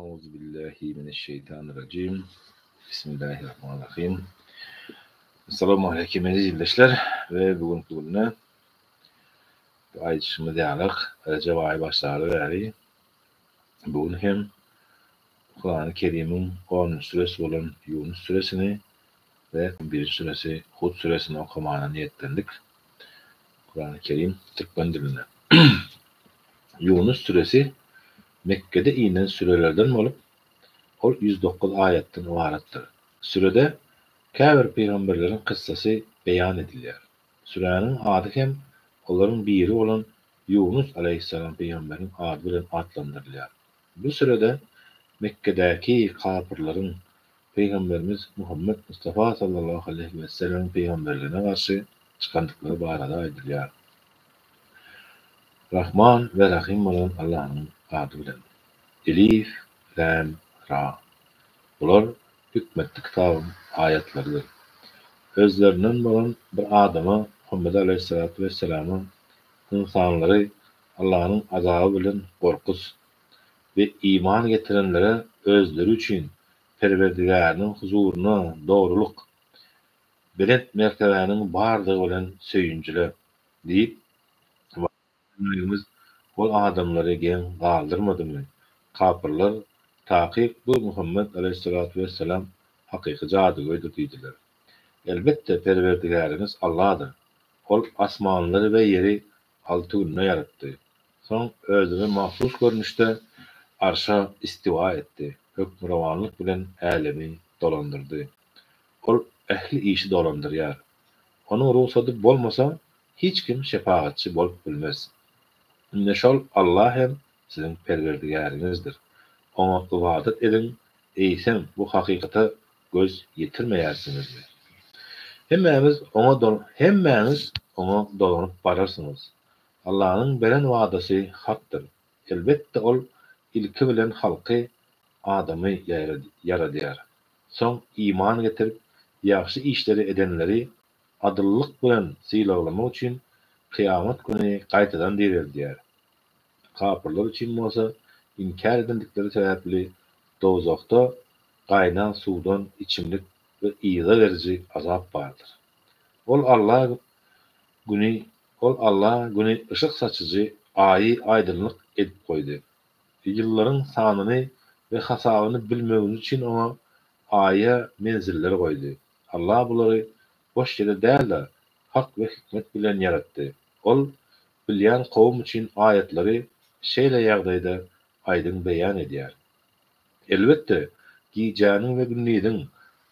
Euzu billahi mineşşeýtanirrajim. Bismillahirrahmanirrahim. Assalamu aleýkum eziz ildeşler we bu günki günde bu aýdyşymyz ýalyk Rejep aýy başlaly bäri bu gün hem Kurany Kerimiň onunjy süresi bolan Ýunus süresini we on birinji süresi Hud süresini okamana niýetlendik. Kurany Kerim türkmen dilinde. Ýunus süresi Mekgede inen sürelerden bolup, ol 109 aýatdan ybaratdyr. Sürede käbir pygamberleriň kyssasy beýan edilýär. Süräniň ady hem olaryň biri bolan Ýunus alaýhyssalam pygamberiň ady bilen atlandyrylýar. Bu sürede Mekgedäki kapyrlaryň pygamberimiz Muhammet Mustafa sallallahu aleýhi wesellemiň pygamberligine garşy çykandyklary barada aýdylýar. Rahman we Rahym bolan Allanyň ady bilen. Elif, Läm, Ra. Bular hikmetli kitabyň aýatlarydyr. Özlerinden bolan bir adama, Muhammede aleýhissalatu wesselama, Ynsanlary Allanyň azaby bilen gorkuz we iman getirenlere özleri üçin Perwerdigäriniň huzuryna dogrulyk, belent mertebäniň bardygy bilen söýünjile diýip, Wahyý ol adamlary geň galdyrmadymy? Kapyrlar, Takyk bu Muhammet aleýhissalatu wesselam hakyky jadygöýdir diýdiler. Elbetde, Perwerdigäriňiz Alladyr. Ol asmanlary we ýeri alty günde ýaratdy. Soň Özüne mahsus görnüşde Arşa istiwa etdi, hökmürowanlyk bilen älemi dolandyrdy. Ol ähli işi dolandyrýar. Onuň rugsady bolmasa, hiç kim şepagatçy bolup bilmez. Ine şol Alla hem siziň Perwerdigäriňizdir. Oňa ybadat ediň, eýsem bu hakykata göz ýetirmeýärsiňizmi? Hemmämiz oňa hemmäňiz oňa dolanyp bararsyňyz. Allanyň beren wadasy hakdyr. Elbetde ol ilki bilen halky, adamy ýaradýar. Soň iman getirip, ýagşy işleri edenleri adyllyk bilen sylaglamak üçin kyýamat güni gaýtadan direldýär. Kapyrlar üçin bolsa inkär edendikleri sebäpli dowzahda gaýnan suwdan içimlik we yza beriji azap bardyr. Ol Alla Güni Ol Alla Güni yşyk saçyjy, Aýy aýdyňlyk edip goýdy. Ýyllaryň sanyny we hasabyny bilmegiňiz üçin oňa, Aýa, menziller goýdy. Alla bulary boş ýere däl-de, hak we hikmet bilen ýaratdy. Ol, bilýän kowum üçin aýatlary şeýle ýagdaýda aýdyň beýan edýär. Elbetde, gijäniň we gündiziň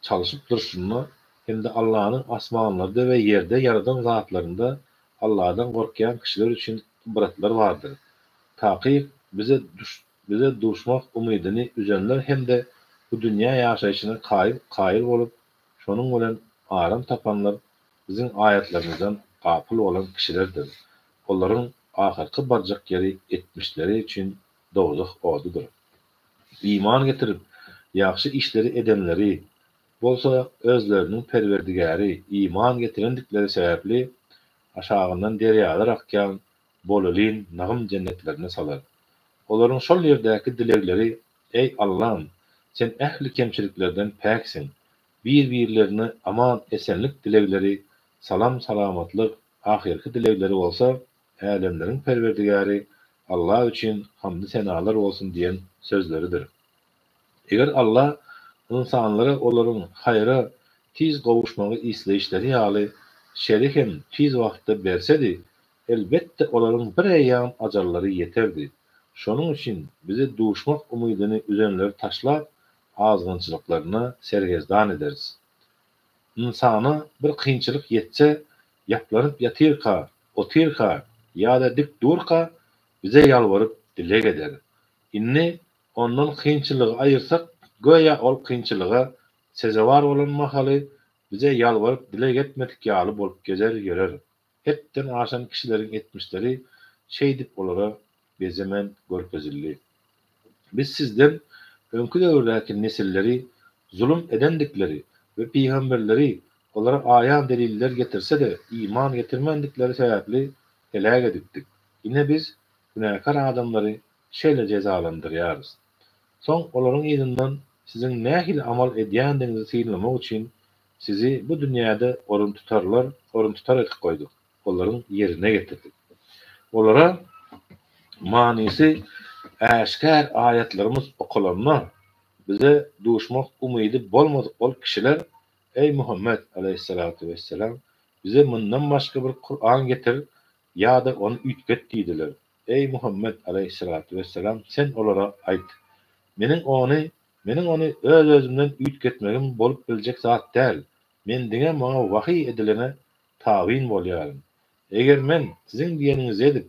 çalşyp durşunda hem-de Allanyň asmanlarda we ýerde ýaradan zatlarynda Alladan gorkýan kişiler üçin ybratlar bardyr. Takyk, bize bize duşmak umydyny üzenler hem-de bu dünýä ýaşaýşyna kaýyl bolup, şonuň bilen aram tapanlar biziň aýatlarymyzdan gapyl bolan kişilerdir. Olaryň ahyrky barjak ýeri etmişleri üçin dowzah odudyr. Iman getirip, ýagşy işleri edenleri bolsa özleriniň Perwerdigäri iman getirendikleri sebäpli aşagyndan derýalar akýan bolelin nagym jennetlerine salar. Olaryň şol ýerdäki dilegleri, Eý, Allam! Sen ähli kemçiliklerden päksiň. Bir-birlerine aman-esenlik dilegleri, salam-salamatlyk, ahyrky dilegleri bolsa, Älemleriň Perwerdigäri Alla üçin hamdy-senalar bolsun diýen sözleridir. Eger Alla ynsanlara olaryň haýra tiz gowuşmagy isleýişleri ýaly şeri hem tiz wagtda bersedi, elbetde olaryň bireýýäm ajallary ýeterdi. Şonuň üçin bize duşmak umydyny üzenleri taşlap, azgynçylyklaryna sergezdan ederis. Ynsana bir kynçylyk ýetse, ýaplanyp ýatyrka, otyrka ýa-da dik durka bize ýalbaryp dileg eder. Indi ondan kynçylygy aýyrsak, göýä ol kynçylyga sezewar bolan mahaly bize ýalbaryp dileg etmedik ýaly bolup gezer ýörer. Hetden aşan kişileriň etmişleri şeýdip olara bezemen görkezildi. Biz sizden öňki döwürdäki nesilleri zulum edendikleri we pygamberleri olara aýan deliller getirse-de iman getirmändikleri sebäpli heläk edipdik. Ine biz günäkär adamlary şeýle jezalandyrýarys. Soň olaryň yzyndan siziň nähili amal edýändigiňizi synlamak üçin sizi bu dünýäde oruntutarlar, oruntutar edip goýduk, olaryň ýerine getirdik. Olara manysy äşgär aýatlarymyz okalanda, bize duşmak umydy bolmadyk ol kişiler, Eý, Muhammet, aleýhissalatu wesselam, bize mundan başga bir Kuran getir ýa-da ony üýtget diýdiler. Eý, Muhammet, aleýhissalatu wesselam, sen olara aýt, Meniň ony, meniň ony öz-özümden üýtgetmegim bolup biljek zat däl. Men diňe maňa wahyý edilene tabyn bolýaryn. Eger men siziň diýeniňizi edip,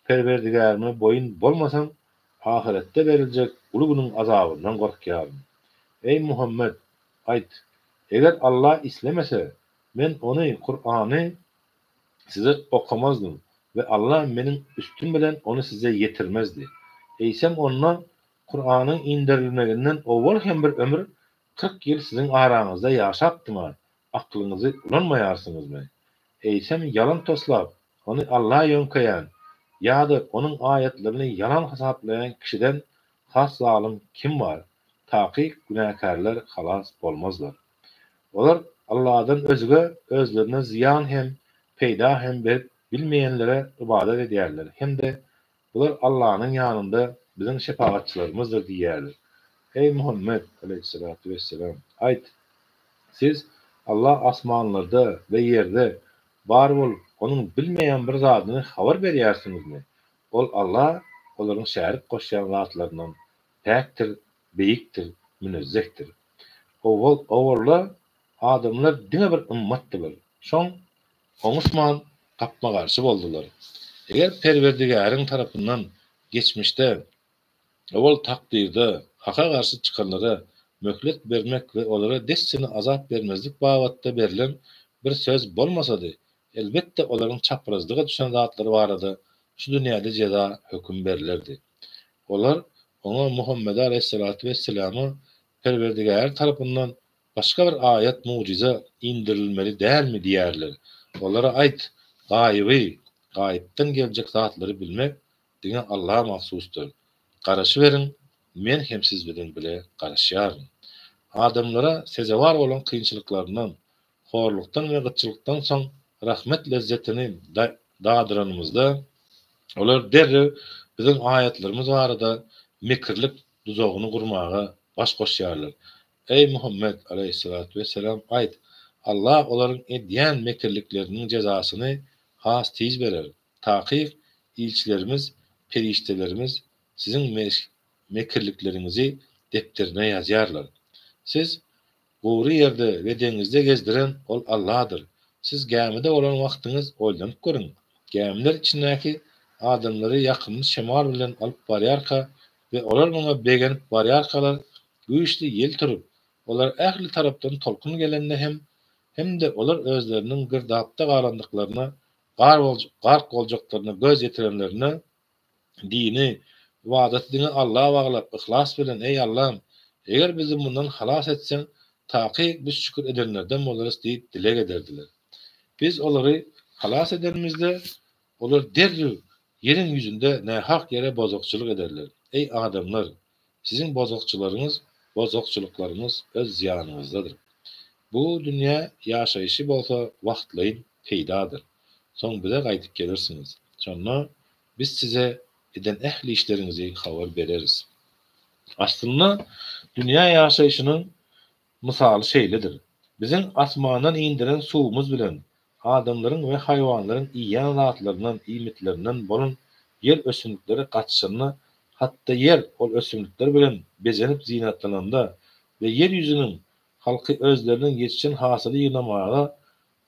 Perwerdigärime boýun bolmasam, ahyretde beriljek uly günüň azabyndan gorkýaryn. Eý, Muhammet, aýt, Eger Alla islemese, men ony, Kurany, size okamazdym we Alla meniň üstüm bilen ony size ýetirmezdi. Eýsem onda Kuranyň inderilmeginden owal hem bir ömür 40 ýyl siziň araňyzda ýaşapdym-a, aklyňyzy ulanmaýarsyňyzmy? Eýsem ýalan toslap, ony Alla ýöňkeýän ýa-da Onuň aýatlaryny ýalan hasaplaýan kişiden has zalym kim bar? Takyk günäkärler halas bolmazlar. Olar Alladan özge özlerine zyýan hem, peýda hem berip bilmeýänlere ybadat edýärler hem-de Bular Allanyň ýanynda biziň şepagatçylarymyzdyr diýýärler. Eý, Muhammet, aleýhissalatu wesselam, aýt, Siz Alla asmanlarda we ýerde bar bolup, Onuň bilmeýän bir zadyny habar berýärsiňizmi? Ol Alla olaryň şärik goşýan zatlaryndan päkdir, beýikdir, münezzehdir. Owal, owalda adamlar diňe bir ymmatdylar. Soň oňuşman gapma-garşy boldular. Eger Perwerdigäriň tarapyndan geçmişde, owal takdyrda Haka garşy çykanlara möhlet bermek we olara dessine azap bermezlik babatda berlen bir söz bolmasady, elbetde olaryň çaprazlyga düşen zatlary barada şu dünýäde jeza höküm berlerdi. Olar oňa Muhammede aleýhissalatu wesselama Perwerdigäri tarapyndan başga bir aýat, mugjyza, indirilmeli dälmi diýerler. Olara aýt, Gaýyby, gaýypdan geljek zatlary bilmek diňe Allaha mahsusdyr. Garaşyberiň, men hem siz bilen bile garaşýaryn. Adamlara sezewar bolan kynçylyklaryndan, horlukdan we gytçylykdan soň rahmet lezzetini dadyranymyzda, olar derrew biziň aýatlarymyz barada mekirlik duzagyny gurmaga baş goşýarlar. Eý, Muhammet, aleýhissalatu wesselam, aýt, Allah olaryň edýän mekirlikleriniň jezasyny has tiz berer. Takyk, ilçilerimiz, perişdelerimiz siziň mekirlikleriňizi depderine ýazýarlar. Siz Gury ýerde we deňizde gezdiren Ol Alladyr. Siz gämide bolan wagtyňyz oýlanyp görüň, gämiler içindäki adamlary ýakymly şemal bilen alyp barýarka we olar muňa begenip barýarkalar güýçli ýel turup, olara ähli tarapdan tolkun gelende hem hem-de olar özleriniň girdapda galandyklaryna, gark boljaklaryna göz ýetirenlerinde, Dini, ybadaty diňe Alla baglap, yhlas bilen, Eý, Allam! Eger bizi mundan halas etseň, takyk biz şükür edenlerden bolarys diýip dileg ederdiler. Biz olary halas edenimizde, olar derrew ýeriň ýüzünde nähak ýere bozgakçylyk ederler. Eý, adamlar! Siziň bozgakçylaryňyz, bozgakçylyklaryňyz öz zyýanyňyzdadyr. Bu dünýä ýaşaýşy bolsa wagtlaýyn peýdadyr. Soň bize gaýdyp gelersiňiz. Şonda biz size eden ähli işleriňizi habar bereris. Aslynda dünýä ýaşaýşynyň mysaly şeýledir. Biziň asmandan indiren suwumyz bilen adamlaryň we haýwanlaryň iýýän zatlaryndan, iýmitlerinden bolan ýer ösümlikleri gatyşanda, hatda ýer ol ösümlikler bilen bezenip zynatlananda we ýer ýüzüniň halky özleriniň ýetişen hasyly ýygnamaga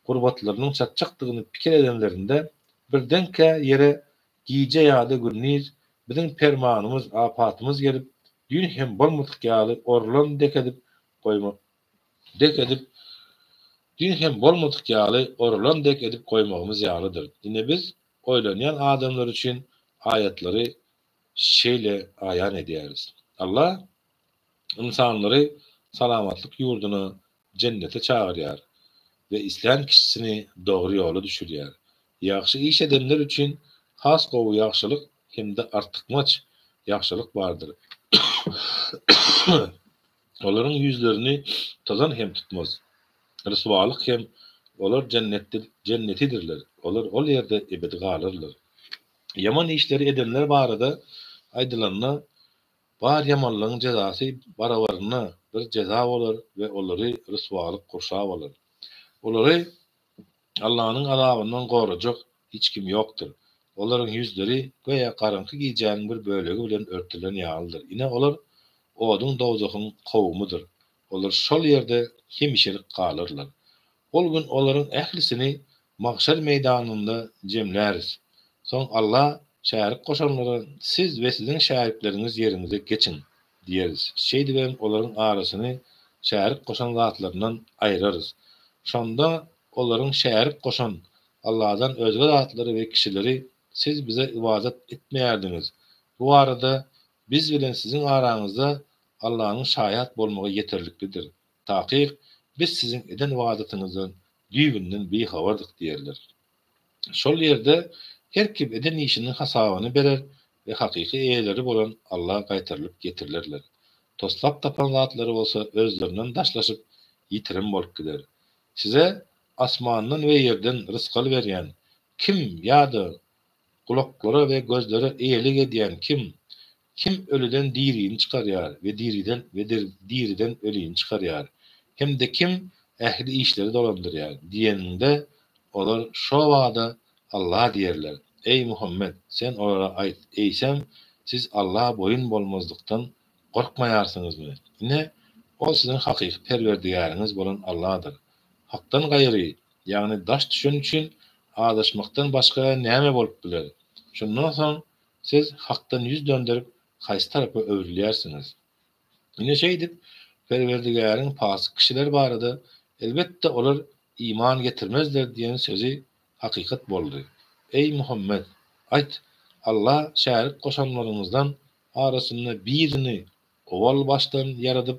gurbatlarynyň çatjakdygyny pikir edenlerinde, birdenkä ýere gije ýa-da gündiz biziň permanymyz, apatymyz gelip, düýn hem bolmadyk ýaly orlan dek edip goýma dek edip düýn hem bolmadyk ýaly orulan dek edip goýmagymyz ýalydyr. Ine biz oýlanýan adamlar üçin aýatlary şeýle aýan edýäris. Allah ynsanlary salamatlyk ýurduna jennete çagyrýar we islän kişisini dogry ýola düşürýär. Ýagşy iş edenler üçin has gowy ýagşylyk hem-de artykmaç ýagşylyk bardyr. Olaryň ýüzlerini tozan hem tutmaz. Ryswalyk hem olar jennetidirler, olar ol ýerde ebedi galarlar. Ýaman işleri edenler barada aýdylanda, bar ýamanlygyň jezasy barabarynda bir jeza bolar we olary ryswalyk gurşap alar. Olary Allanyň azabyndan gorajak hiç kim ýokdur. Olaryň ýüzleri göýä garaňky gijäniň bir bölegi bilen örtülen ýalydyr. Ine, olar oduň, dowzahyň kowumydyr. Olar şol ýerde hemişelik galarlar. Ol gün olaryň ählisini magşar meýdanynda jemläris. Soň Alla şärik goşanlara, Siz we siziň şärikleriňiz ýeriňize geçiň! diýeris. Şeýdibem olaryň arasyny şärik goşan zatlaryndan aýrarys. Şonda olaryň şärik goşan Alladan özge zatlary we kişileri siz bize ybadat etmeýärdiňiz. Bu barada biz bilen siziň araňyzda Allanyň şaýat bolmagy ýeterliklidir. Takyk, biz siziň eden ybadatyňyzdan düýbünden bihabardyk diýerler. Şol ýerde her kim eden işiniň hasabyny berer we hakyky eýeleri bolan Alla gaýtarylyp getirilerler. Toslap tapan zatlary bolsa özlerinden daşlaşyp, ýitirim bolup gider. Size asmandan we ýerden rysgal berýän kim ýa-da gulaklara we gözlere eýelik edýän kim? Kim ölüden dirini çykarýar we diriden we diriden ölini çykarýar? Hem-de kim ähli işleri dolandyrýar? diýeniňde, olar şobada Alla diýerler. Eý, Muhammet! Sen olara aýt, Eýsem, siz Alla boýun bolmazlykdan gorkmaýarsyňyzmy? Ine, Ol siziň hakyky Perwerdigäriňiz bolan Alladyr. Hakdan gaýry, ýagny daş düşen üçin azaşmakdan başga näme bolup biler? Şundan soň Siz Hakdan ýüz dönderip, haýsy tarapa öwrülýärsiňiz? Ine şeýdip, Perwerdigäriň pasyk kişiler barada, Elbetde, olar iman getirmezler diýen sözi hakykat boldy. Eý, Muhammet! Aýt, Alla şärik goşanlaryňyzdan arasynda birini owal başdan ýaradyp,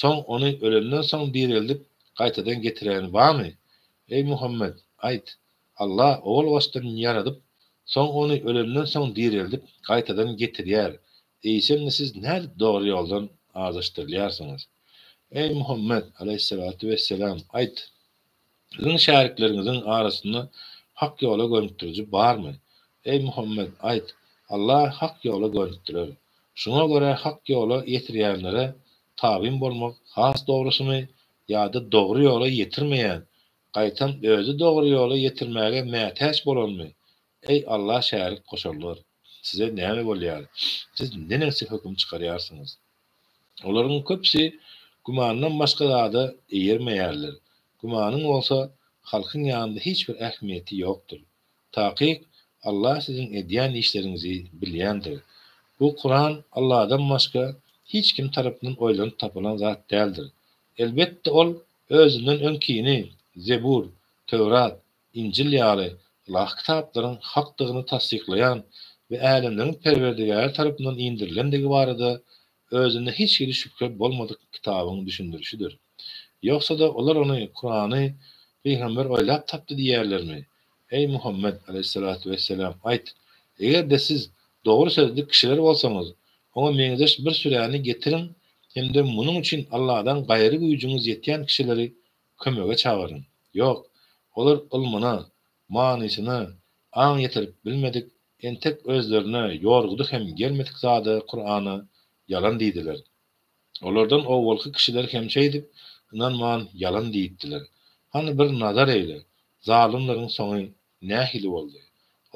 soň ony ölenden soň direldip, gaýtadan getireni barmy? Eý, Muhammet! Aýt, Allah owal başdan ýaradyp, soň ony ölenden soň direldip, gaýtadan getirýär. Eýsem-de siz nädip dogry ýoldan azaşdyrylýarsyňyz? Eý, Muhammet, aleýhissalatu wesselam, aýt, Siziň şärikleriňiziň arasynda hak ýola gönükdiriji barmy? Eý, Muhammet, aýt, Allah hak ýola gönükdirer. Şuňa görä hak ýola ýetirýänlere tabyn bolmak has dogrusymy ýa-da dogry ýola ýetirmeýän Gaýtam özi dogry ýola ýetirmäge mätäç bolanmy? Eý Alla şärik goşanlar! Size näme bolýar? Siz neneňsi höküm çykarýarsyňyz? Olaryň köpüsi gümandan başga zada eýermeýärler. Gümanyň bolsa halkyň ýanynda hiç bir ähmiýeti ýokdur. Takyk, Alla siziň edýän işleriňizi bilýändir. Bu Kuran Alladan başga hiç kim tarapyndan oýlanyp tapylan zat däldir. Elbetde ol Özünden öňkini, Zebur, Töwrat, Injil ýaly ylahy kitaplaryň hakdygyny tassyklaýan we älemleriň Perwerdigäri tarapyndan inderilendigi barada özünde hiç hili şübhe bolmadyk kitabyň düşündirişidir. Ýogsa-da olar ony, Kurany, pygamber oýlap tapdy diýýärlermi? Eý, Muhammet, aleýhissalatu wesselam, aýt, Eger-de siz dogry sözli kişiler bolsaňyz, oňa meňzeş bir süräni getiriň hem-de munuň üçin Alladan gaýry güýjüňiz ýetýän kişileri kömege çagyryň. Ýok, olar ylmyna, manysyna aň ýetirip bilmedik, entek özlerine ýorgudy hem gelmedik zada, Kurana, ýalan diýdiler. Olardan owalky kişiler hem şeýdip, ynanman ýalan diýipdiler. Hany bir nazar eýle, zalymlaryň soňy nähili boldy?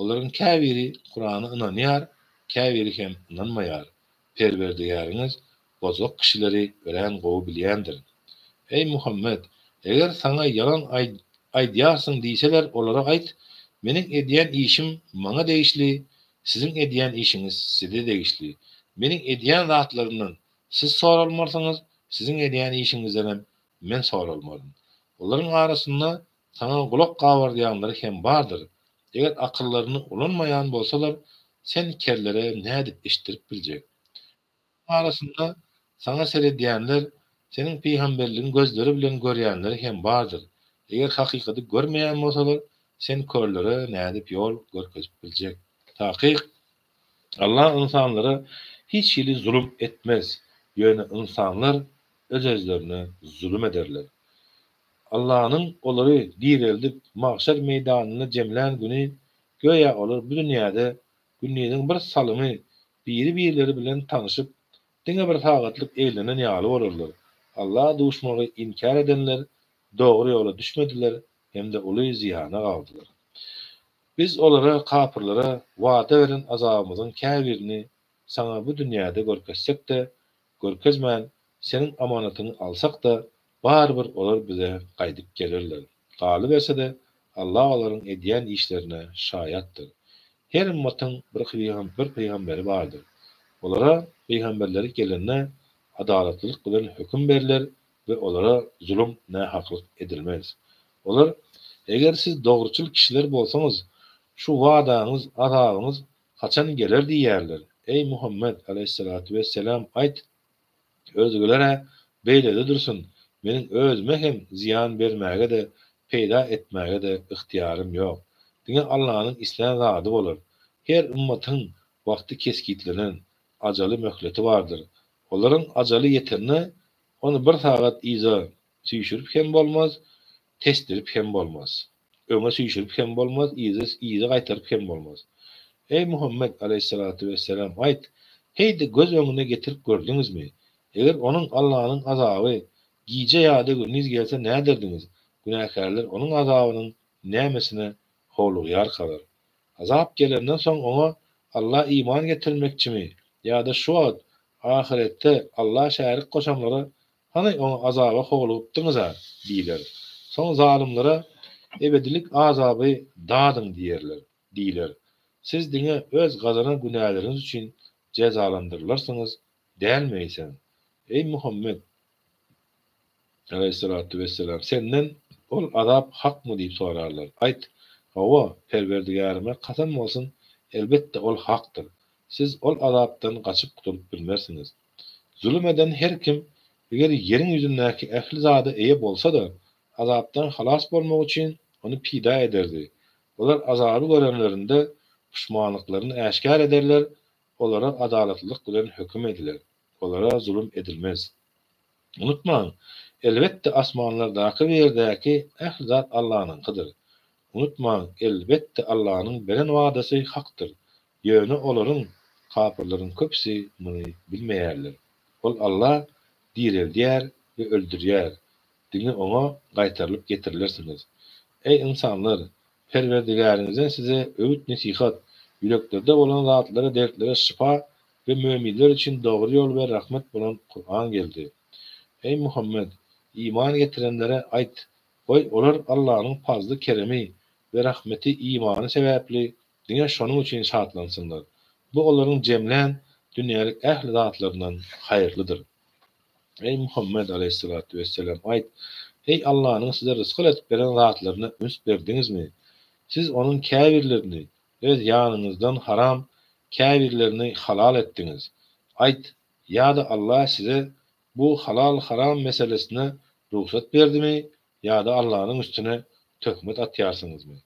Olaryň käbiri Kurana ynanýar, käbiri hem ynanmaýar. Perwerdigäriňiz bozgak kişileri örän gowy bilýändir. Eý, Muhammet! Eger saňa ýalan aýdýarsyň diýseler, olara aýt, Meniň edýän işim maňa degişli, siziň edýän işiňiz size degişli. Meniň edýän zatlarymdan siz soralmarsyňyz, siziň edýän işiňizdenem men soralmaryn. Olaryň arasynda saňa gulak gabardýanlary hem bardyr. Eger akyllaryny ulanmaýan bolsalar, sen kerlere nädip eşitdirip biljek? Arasynda saňa seredýänler, seniň pygamberligiňi gözleri bilen görýänleri hem bardyr. Eger hakykaty görmeýän bolsalar, sen körlere nädip ýol görkezip biljek? Takyk, Allah ynsanlara hiç hili zulum etmez. Ýöne ynsanlar öz-özlerine zulum ederler. Allanyň olary direldip magşar meýdanynda jemlän güni göýä olar bu dünýäde gündiziň bir salymy biri-birleri bilen tanyşyp, diňe bir sagatlyk eglenen ýaly bolarlar. Alla duşmagy inkär edenler dogry ýola düşmediler hem-de uly zyýana galdylar. Biz olara, kapyrlara, wada beren azabymyzyň käbirini saňa bu dünýäde görkezsek-de, görkezmän, seniň amanatyňy alsak-da, barybir olar bize gaýdyp gelerler. Galyberse-de, Allah olaryň edýän işlerine şaýatdyr. Her ymmatyň bir pygamberi bardyr. Olara pygamberleri gelende adalatlylyk bilen höküm berler we olara zulum, nähaklyk edilmez. Olar, Eger siz dogruçyl kişiler bolsaňyz, şu wadaňyz, azabyňyz, haçan geler diýýärler. Eý, Muhammet, aleýhissalatu wesselam, aýt, Özgeler-ä beýlede dursun, meniň özüme hem zyýan bermäge-de, peýda etmäge-de ygtyýarym ýok. Diňe Allanyň islän zady bolar. Her ymmatyň wagty kesgitlenen, ajaly möhleti bardyr. Olaryň ajaly ýetende, ony bir sagat yza süýşürip hem bolmaz, tesdirip hem bolmaz. Öňe süýşürip hem bolmaz, yza yza gaýtaryp hem bolmaz. Eý, Muhammet, aleýhissalatu wesselam, aýt, Heý-de göz öňüne getirip gördüňizmi? Eger Onuň, Allanyň, azaby gije ýa-da gündiz gelse näderdiňiz? Günäkärler Onuň azabynyň nämesine howlugýarkalar? Azap gelenden soň oňa Alla iman getirmekçimi ýa-da şu wagt, ahyretde, Alla şärik goşanlara Hany oňa azaba howlugypdyňyz-a diýler. Soň zalymlara Ebedilik azaby dadyň diýerler. Diýler. Siz diňe öz gazanan günäleriňiz üçin jezalandyrylarsyňyz dälmi eýsem? Eý Muhammet! Aleýhissalatu wesselam, senden Ol azap hakmy diýip sorarlar. Aýt, Hawa, Perwerdigärime kasam bolsun, elbetde ol hakdyr. Siz ol azapdan gaçyp gutulyp bilmersiňiz. Zulum eden her kim, eger ýeriň ýüzündäki ähli zada eýe bolsa-da, azapdan halas bolmak üçin ony pida ederdi. Olar azaby görenlerinde puşmanlyklaryny äşgär ederler, olara adalatlylyk bilen höküm ediler. Olara zulum edilmez. Unutmaň, elbetde asmanlardaky we ýerdäki ähli zat Allanyňkydyr. Unutmaň, elbetde Allanyň beren wadasy hakdyr. Ýöne olaryň, kapyrlaryň, köpüsi muny bilmeýärler. Ol Alla direldýär we öldürýär. Diňe Oňa gaýtarylyp getirilersiňiz. Eý, ynsanlar! Perwerdigäriňizden size öwüt-nesihat, ýüreklerde bolan zatlara, dertlere şypa we möminler üçin dogry ýol we rahmet bolan Kuran geldi. Eý, Muhammet! Iman getirenlere aýt, goý, olar Allanyň pazly-keremi we rahmeti imany sebäpli diňe şonuň üçin şatlansynlar. Bu olaryň jemlän dünýälik ähli zatlaryndan haýyrlydyr. Eý, Muhammet aleýhissalatu wesselam, aýt, Eý, Allanyň size rysgal edip beren zatlaryna üns berdiňizmi? Siz onuň käbirlerini öz ýanyňyzdan haram, käbirlerini halal etdiňiz. Aýt, Ýa-da Alla size bu halal-haram meselesine rugsat berdimi ýa-da Allanyň üstüne töhmet atýarsyňyzmy?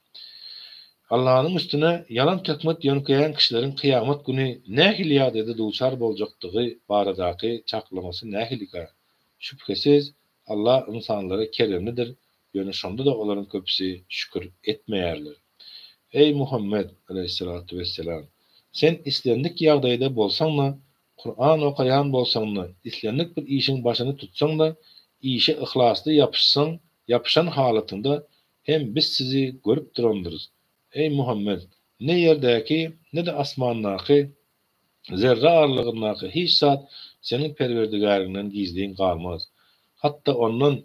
Allanyň üstüne ýalan töhmet ýöňkeýän kişileriň kyýamat güni nähili ýagdaýda duçar boljakdygy baradaky çaklamasy nähilikä? Şübhesiz, Alla ynsanlara keremlidir, ýöne şonda-da olaryň köpüsi şükür etmeýärler. Eý, Muhammet, aleýhissalatu wesselam! Sen islendik ýagdaýda bolsaň-da, Kuran okaýan bolsaň-da, islendik bir işiň başyny tutsaň-da, işe yhlasly ýapyşsaň, ýapyşan halatyňda hem biz sizi görüp durandyrys. Eý, Muhammet! Ne ýerdäki, ne-de asmandaky zerre aralygyndaky hiç zat seniň Perwerdigäriňden gizlin galmaz. Hatda ondan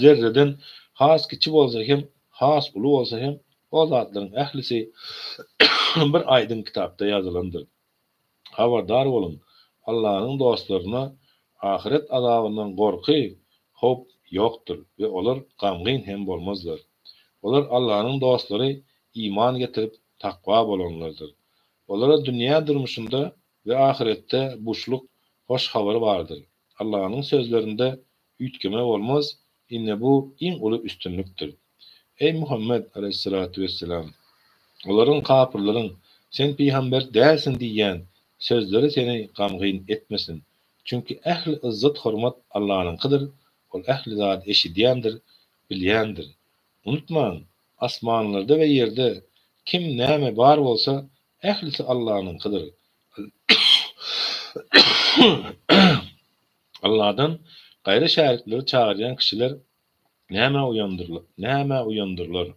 zerreden has kiçi bolsa hem, has uly bolsa hem, ol zatlaryň ählisi bir aýdyň kitapda ýazylandyr. Habardar boluň, Allanyň dostlaryna ahyret azabyndan gorky, howp, ýokdur we olar gamgyn hem bolmazlar. Olar Allanyň dostlary iman getirip, takwa bolanlardyr. Olara dünýä durmuşynda we ahyretde buşluk, hoş habar bardyr. Allanyň sözlerinde üýtgeme bolmaz, ine bu iň uly üstünlikdir. Eý Muhammet, aleýhissalatu wesselam! Olaryň, kapyrlaryň, Sen pygamber dälsiň diýýän sözleri seni gamgyn etmesin. Çünki ähli yzzat-hormat Allanyňkydyr, Ol ähli zady eşidýändir, bilýändir. Unutmaň, asmanlarda we ýerde kim näme bar bolsa, ählisi Allanyňkydyr. Alladan gaýry şärikleri çagyrýan kişiler nämä nämä uýandyrlar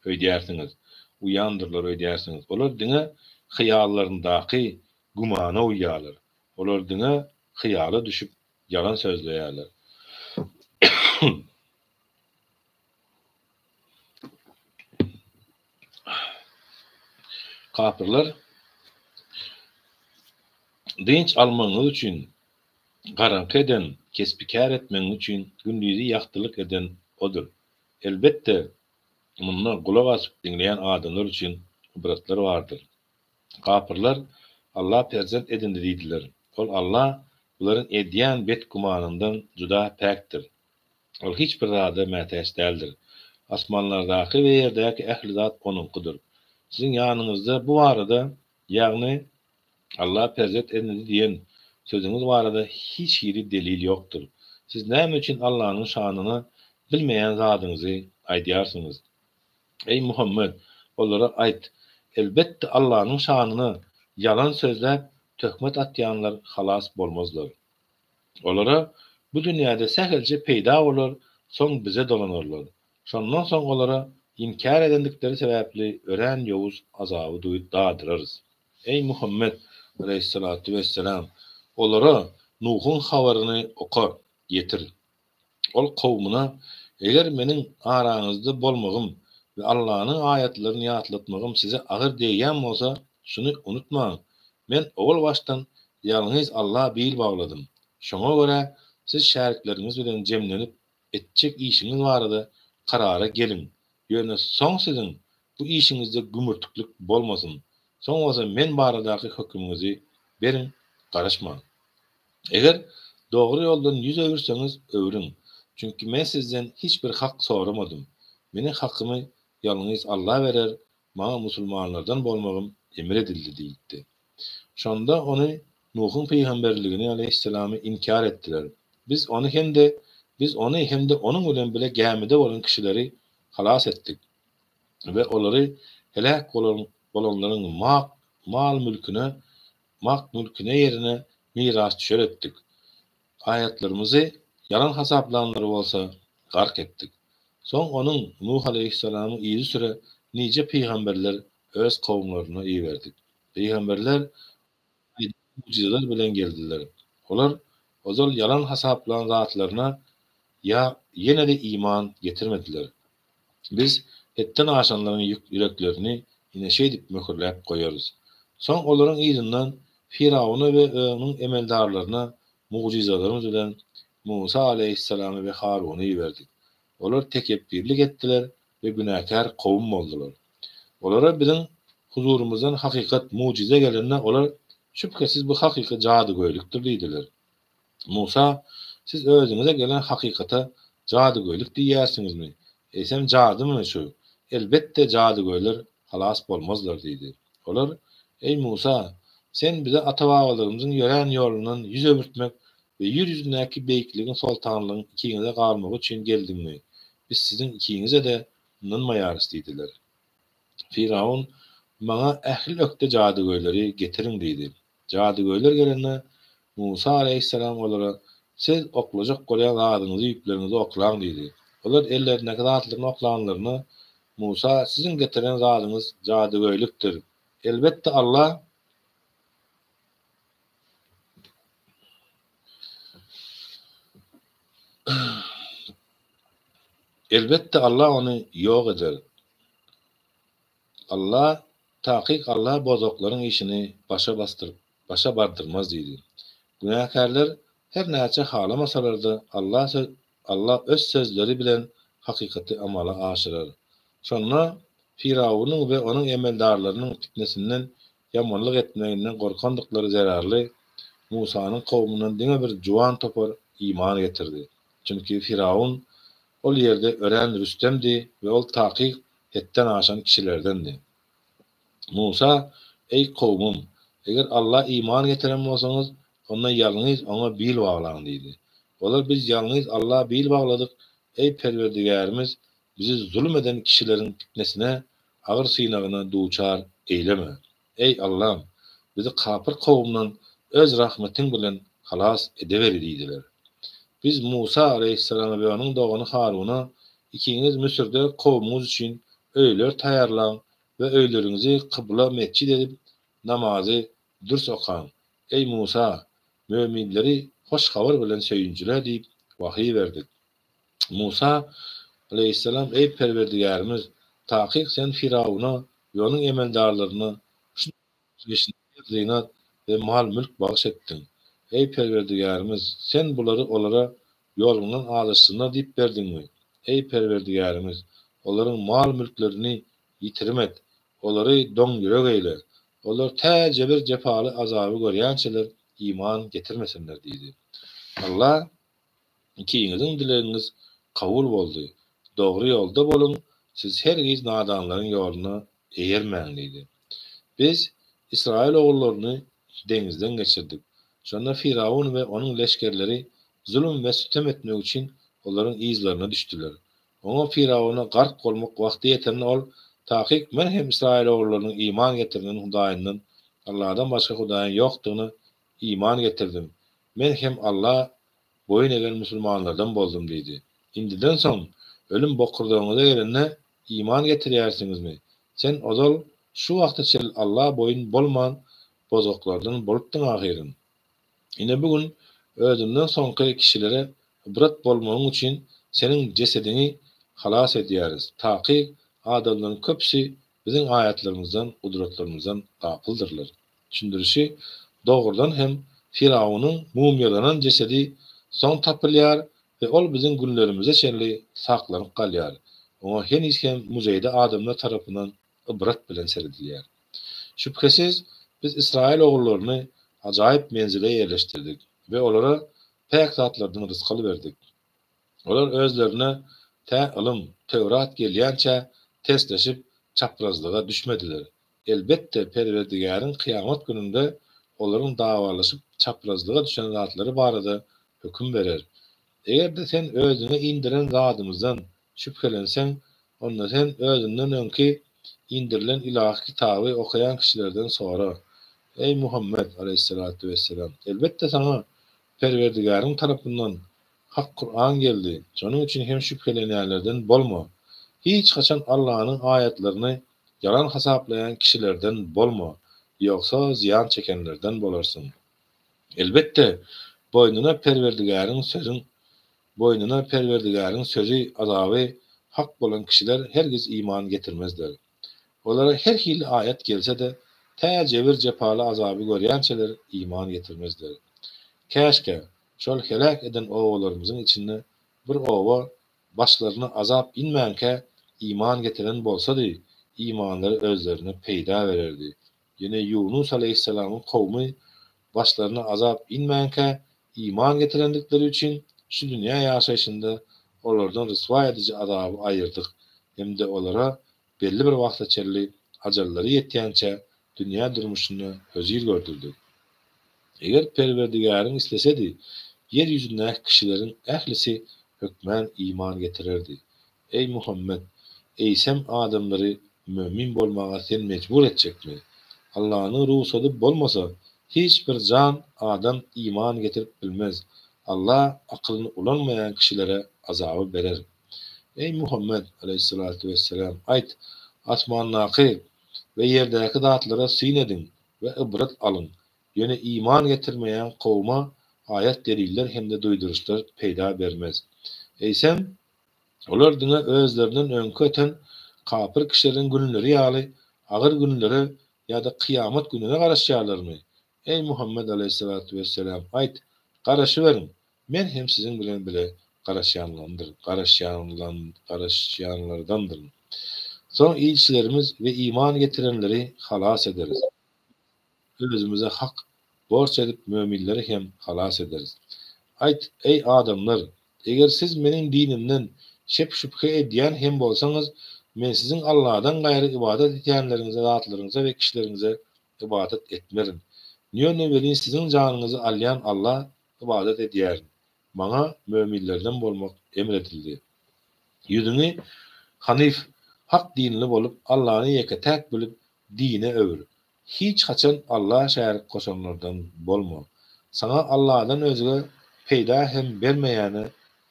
öýdýärsiňiz? Uýandyrlar öýdýärsiňiz? Olar diňe hyýallaryndaky gümana uýýarlar. Olar diňe hyýala düşüp ýalan sözleýärler. Kapyrlar dynç almagyňyz üçin garaňky eden, kesbi-kär etmegiňiz üçin gündizi ýagtylyk eden Odur. Elbetde, munda gulak asyp diňleýän adamlar üçin ybratlar bardyr. Kapyrlar, Alla perzent edindi diýdiler. Ol Alla bularyň edýän bet gümanyndan juda päkdir. Ol hiç bir zada mätäç däldir. Asmanlardaky we ýerdäki ähli zat Onuňkydyr. Siziň ýanyňyzda bu barada, ýagny Alla perzent edindi diýen sözüňiz barada hiç hili delil ýokdur. Siz näme üçin Allanyň şanyna bilmeýän zadyňyzy aýdýarsyňyz? Eý, Muhammet! Olara aýt, Elbetde, Allanyň şanyna ýalan sözläp, töhmet atýanlar halas bolmazlar. Olara bu dünýäde sähelçe peýda bolar, soň Bize dolanarlar. Şondan soň olara inkär edendikleri sebäpli örän ýowuz azaby dadyrarys. Eý, Muhammet, aleýhissalatu wesselam! Olara Nuhuň habaryny oka, ýetir. Ol kowumyna, Eger meniň araňyzda bolmagym we Allanyň aýatlaryny ýatlatmagym size agyr degýän bolsa, şuny unutmaň, men owal başdan ýalňyz Alla bil bagladym. Şoňa görä, siz şärikleriňiz bilen jemlenip etjek işiňiz barada karara geliň, ýöne soň siziň bu işiňizde gümürtiklik bolmasyn, soň bolsa men baradaky hökümiňizi beriň, garaşmaň. Eger dogry ýoldan ýüz öwürseňiz, öwrüň. Çünki men sizden hiç bir hak soramadym. Meniň hakymy ýalňyz Alla berer, maňa musulmanlardan bolmagym emr edildi diýipdi. Şonda ony Nuhuň pygamberligini aleýhissalamy inkär etdiler. Biz ony hem-de Biz ony hem-de onuň bilen bile gämide bolan kişileri halas etdik we olary heläk bolanlaryň mal-mülküne mak-mülküne ýerine mirasdüşer etdik. Aýatlarymyzy ýalan hasaplanlary bolsa gark etdik. Soň onuň, Nuh aleýhissalamyň, yzysüre nije pygamberler öz kowumlaryna iberdik. Pygamberler aýdyň mugjyzalar bilen geldiler. Olar ozal ýalan hasaplan zatlaryna ýa ýene-de iman getirmediler. Biz hetden aşanlaryň ýüreklerini ine şeýdip möhürläp goýarys. Soň olaryň yzyndan Firawuna we onuň emeldarlaryna mugjyzalarymyz bilen Musa aleýhissalamy we Haruny iberdik. Olar tekepbirlik etdiler we günäkär kowum boldular. Olara biziň huzurymyzdan hakykat, mugjyza gelende olar, Şübhesiz bu hakyky jadygöýlükdir diýdiler. Musa, Siz özüňize gelen hakykata jadygöýlük diýýärsiňizmi? Eýsem jadymy şu? Elbetde jadygöýler halas bolmazlar diýdi. Olar, Eý Musa! Sen bize ata-babalarymyzyň ýörän ýolundan ýüz öwürtmek we ýer ýüzündäki beýikligiň soltanlygyň ikiňize galmagy üçin geldiňmi? Biz siziň ikiňize-de ynanmaýarys diýdiler. Fyrawn, Maňa ähli ökde jadygöýleri getiriň diýdi. Jadygöýler gelende, Musa alaýhyssalam olara, Siz oklajak bolýan zadyňyzy ýüpleriňize oklaň diýdi. Olar ellerindäki zatlaryny oklanlarynda, Musa, Siziň getiren zadyňyz jadygöýlükdir. Elbetde, Alla Elbetde, Alla ony ýok eder. Alla, takyk Alla bozaklaryň işini başa basdyryp, başa bardyrmaz diýdi. Günäkärler her näçe halamasalar-da, Alla Alla Öz sözleri bilen hakykaty amala aşyrar. Şonda Firawunyň we onuň emeldarlarynyň pitnesinden ýamanlyk etmeginden gorkandyklary zerarly, Musanyň kowumyndan diňe bir juwan topar iman getirdi. Çünki Firawun ol ýerde örän rüstemdi we ol takyk hetden aşan kişilerdendi. Musa, Eý, kowumym! Eger Alla iman getiren bolsaňyz, Onda ýalňyz Oňa bil baglaň diýdi. Olar Biz ýalňyz Alla bil bagladyk, eý Perwerdigärimiz bizi zulum eden kişileriň pitnesine, agyr synagyna duçar eýleme. Eý Allam! Bizi kapyr kowumdan Öz rahmetiň bilen halas edeweri diýdiler. Biz Musa aleýhissalama we onuň dogany Haruna, Ikiňiz Müsürde kowumyňyz üçin öýler taýýarlaň we öýleriňizi kybla metjit edip, namazy dürs okaň. Eý Musa! Möminleri hoş habar bilen söýünjile diýip wahyý berdik. Musa aleýhissalam, Eý Perwerdigärimiz! Takyk Sen Firawuna we onuň emeldarlaryna şu dünýä zynat we mal-mülk bagyş etdiň. Eý Perwerdigärimiz! Sen bulary olara ýoluňdan azaşsynlar diýip berdiňmi? Eý Perwerdigärimiz! Olaryň mal-mülklerini ýitirim et, olary doňýürek eýle. Olar tä jebir-jepaly azaby görýänçäler iman getirmesinler diýdi. Allah Ikiňiziň dilegiňiz kabul boldy. Dogry ýolda boluň, siz hergiz nadanlaryň ýoluna eýermäň diýdi. Biz Ysraýyl ogullaryny deňizden geçirdik. Şonda Fyrawun we onuň leşgerleri zulum we sütem etmek üçin olaryň yzlaryna düşdüler. Oňa Fyrawuna gark bolmak wagty ýetende ol, Takyk men hem Ysraýyl ogullarynyň iman getirinen Hudaýyndan, Alladan başga Hudaýyň ýokdugyna iman getirdim. Men hem Alla boýun egen musulmanlardan boldum diýdi. Indiden soň ölüm bokurdagyňyza gelende iman getirýärsiňizmi? Sen ozal şu wagta çenli Alla boýun bolman bozgaklardan bolupdyň ahyryn. Ine bu gün özüňden soňky kişilere ybrat bolmagyň üçin seniň jesediňi halas edýäris. Takyk adamlaryň köpüsi biziň aýatlarymyzdan, gudratlarymyzdan gapyldyrlar. Düşündirişi, Dogrudan hem, Firawunyň mumyýalanan jesedi soň tapylýar we ol biziň günlerimize çenli saklanyp galýar. Oňa heniz hem muzeýde adamlar tarapyndan ybrat bilen seredilýär. Şübhesiz, biz Ysraýyl ogullaryny ajaýyp menzile ýerleşdirdik we olara päk zatlardan rysgal berdik. Olar özlerine tä ylym, Töwrat gelýänçä tersleşip, çaprazlyga düşmediler. Elbetde, Perwerdigäriň kyýamat gününde olaryň dawalaşyp çaprazlyga düşen zatlary barada höküm berer. Eger-de sen özüňe indiren zadymyzdan şübhelenseň, onda sen özüňden öňki indirilen ylahy kitaby okaýan kişilerden sora. Eý, Muhammet, aleýhissalatu wesselam! Elbetde saňa Perwerdigäriň tarapyndan Hak Kuran geldi, şonuň üçin hem şübhelenýänlerden bolma. Hiç haçan Allanyň aýatlaryny ýalan hasaplaýan kişilerden bolma, ýogsa zyýan çekenlerden bolarsyň. Elbetde, boýnuna Perwerdigäriň sözüň boýnuna Perwerdigäriň sözi, azaby, hak bolan kişiler hergiz iman getirmezler. Olara her hili aýat gelse-de, tä jebir-jepaly azaby görýänçäler iman getirmezler. Käşgä, şol heläk eden obalarymyzyň içinde bir oba başlaryna azap inmänkä iman getiren bolsady, imanlary özlerine peýda bererdi. Ýöne Ýunus aleýhissalamyň kowmy başlaryna azap inmänkä iman getirendikleri üçin şu dünýä ýaşaýşynda olardan ryswa ediji azaby aýyrdyk hem-de olara belli bir wagta çenli ajallary ýetýänçä dünýä durmuşynda hözir gördürdik. Eger Perwerdigäriň islesedi, ýer ýüzündäki kişileriň ählisi hökmän iman getirerdi. Eý, Muhammet! Eýsem adamlary mömin bolmaga sen mejbur etjekmi? Allanyň rugsady bolmasa, hiç bir jan, adam, iman getirip bilmez. Alla akylyny ulanmaýan kişilere azaby berer. Eý, Muhammet, aleýhissalatu wesselam, aýt, Asmandaky we ýerdäki zatlara syn ediň we ybrat alyň! Ýöne iman getirmeýän kowuma aýat-deliller hem-de duýduryşlar peýda bermez. Eýsem, olar diňe özlerinden öňki öten kapyr kişileriň günleri ýaly agyr günlere ýa-da kyýamat gününe garaşýarlarmy? Eý, Muhammet aleýhissalatu wesselam, aýt, Garaşyberiň, men hem siziň bilen bile garaşýanlandyryn, garaşýanlardandyryn. Soň ilçilerimiz we iman getirenleri halas ederis. Özümize hak borç edip möminleri hem halas ederis. Aýt, eý adamlar! Eger siz meniň dinimden şek-şübhe edýän hem bolsaňyz, men siziň Alladan gaýry ybadat edýänleriňize zatlaryňyza we kişileriňize ybadat etmerin. Ýöne welin siziň janyňyzy alýan Alla ybadat edýärin. Maňa möminlerden bolmak emr edildi. Ýüzüňi hanyf, hak dinli bolup, Allany ýeke-täk bilip, dine öwür. Hiç haçan Alla şärik goşanlardan bolma. Saňa Alladan özge peýda hem bermeýäne,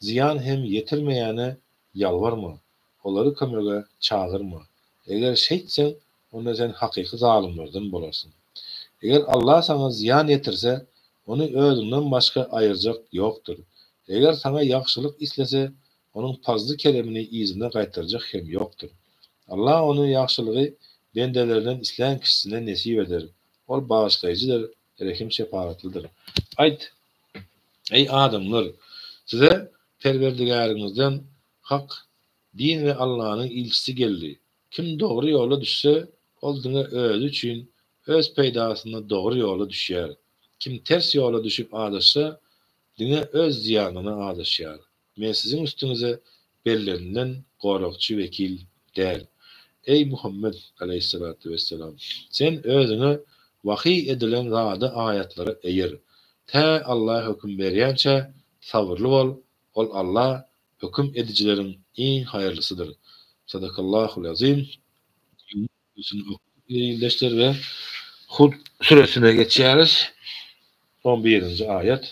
zyýan hem ýetirmeýäne ýalbarma, olary kömege çagyrma. Eger şeýtseň, onda sen hakyky zalymlardan bolarsyň. Eger Alla saňa zyýan ýetirse, ony özüňden başga aýyrjak ýokdur. Eger saňa ýagşylyk islese, onuň pazly-keremini yzyna gaýtarjak hem ýokdur. Alla ony, ýagşylygy, bendelerinden islän kişisine nesip eder. Ol bagyşlaýjydyr, rehim-şepagatlydyr. Aýt, Eý, adamlar! Size Perwerdigäriňizden hak din we Allanyň ilçisi geldi. Kim dogry ýola düşse, ol diňe özi üçin, öz peýdasyna dogry ýola düşýär. Kim ters ýola düşüp azaşsa, diňe öz zyýanyna azaşýar. Men siziň üstüňize bellenilen goragçy wekil däl. Eý, Muhammet, aleýhissalatu wessalam! Sen özüňe wahyý edilen zada aýatlara eýer. Tä Alla höküm berýänçä sabyrly bol, Ol Alla höküm edijileriň iň haýyrlysydyr. Sadakallahul azim. Ildeşler we Hud süresine geçýäris. On birinji aýat.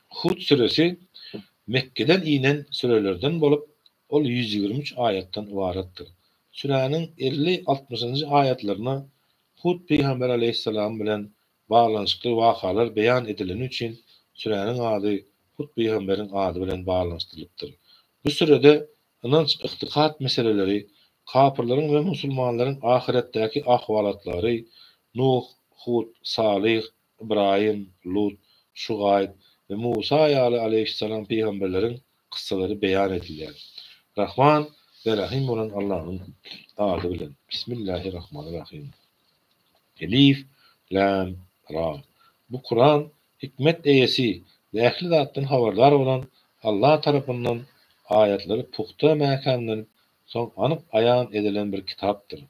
Hud süresi Mekgeden inen sürelerden bolup, ol 123 aýatdan ybaratdyr. Süräniň elli-altmyşynjy aýatlaryna Hud pygamber aleýhissalam bilen baglanyşykly wakalar beýan edileni üçin süräniň ady Hud pygamberiň ady bilen baglanyşdyrylypdyr. Bu sürede ynanç-ygtykat meseleleri, kapyrlaryň we musulmanlaryň ahyretdäki ahwalatlary, Nuh, Hud, Salyh, Ybraýym, Lut, Şugaýb we Musa ýaly aleýhissalam pygamberleriň kyssalary beýan edilýär. Rahman we Rahym bolan Allanyň ady bilen. Bismillahirrahmanirrahym. Elif, Lam, Ra. Bu Kuran hikmet eýesi we ähli zatdan habardar bolan Allah tarapyndan aýatlary pugta mäkämlenip, soň anyk aýan edilen bir kitapdyr.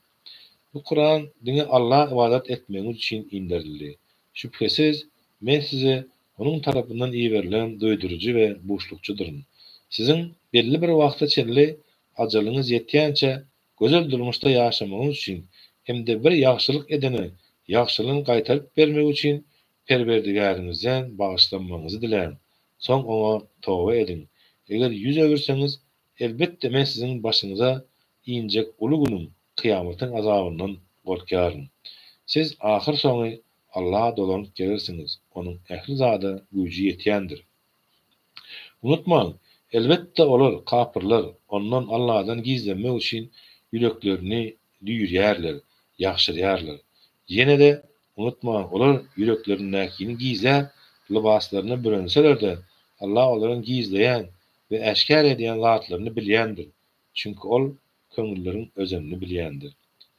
Bu Kuran diňe Alla ybadat etmegiňiz üçin inderildi. Şübhesiz, men size Onuň tarapyndan iberilen duýduryjy we buşlukçydyryn. Siziň belli bir wagta çenli ajalyňyz ýetýänçä gözel durmuşda ýaşamagyňyz üçin hem-de bir ýagşylyk edene ýagşylygyny gaýtaryp bermegi üçin Perwerdigäriňizden bagyşlanmagyňyzy diläň, soň Oňa toba ediň. Eger ýüz öwürseňiz, elbetde men siziň başyňyza injek uly günüň, kyýamatyň azabyndan gorkýaryn. Siz ahyrsoňy Allaha dolanyp gelersiňiz, Onuň ähli zada güýji ýetýändir. Unutmaň, elbetde olar, kapyrlar, Ondan, Alladan, gizlenmek üçin ýüreklerini düýrýärler, ýagşyrýarlar. Ýene-de, unutmaň, olar ýüreklerindäkini gizläp, lybaslaryna bürenseler-de, Allah olaryň gizleýän we äşgär edýän zatlaryny bilýändir. Çünki Ol köňülleriň özenini bilýändir.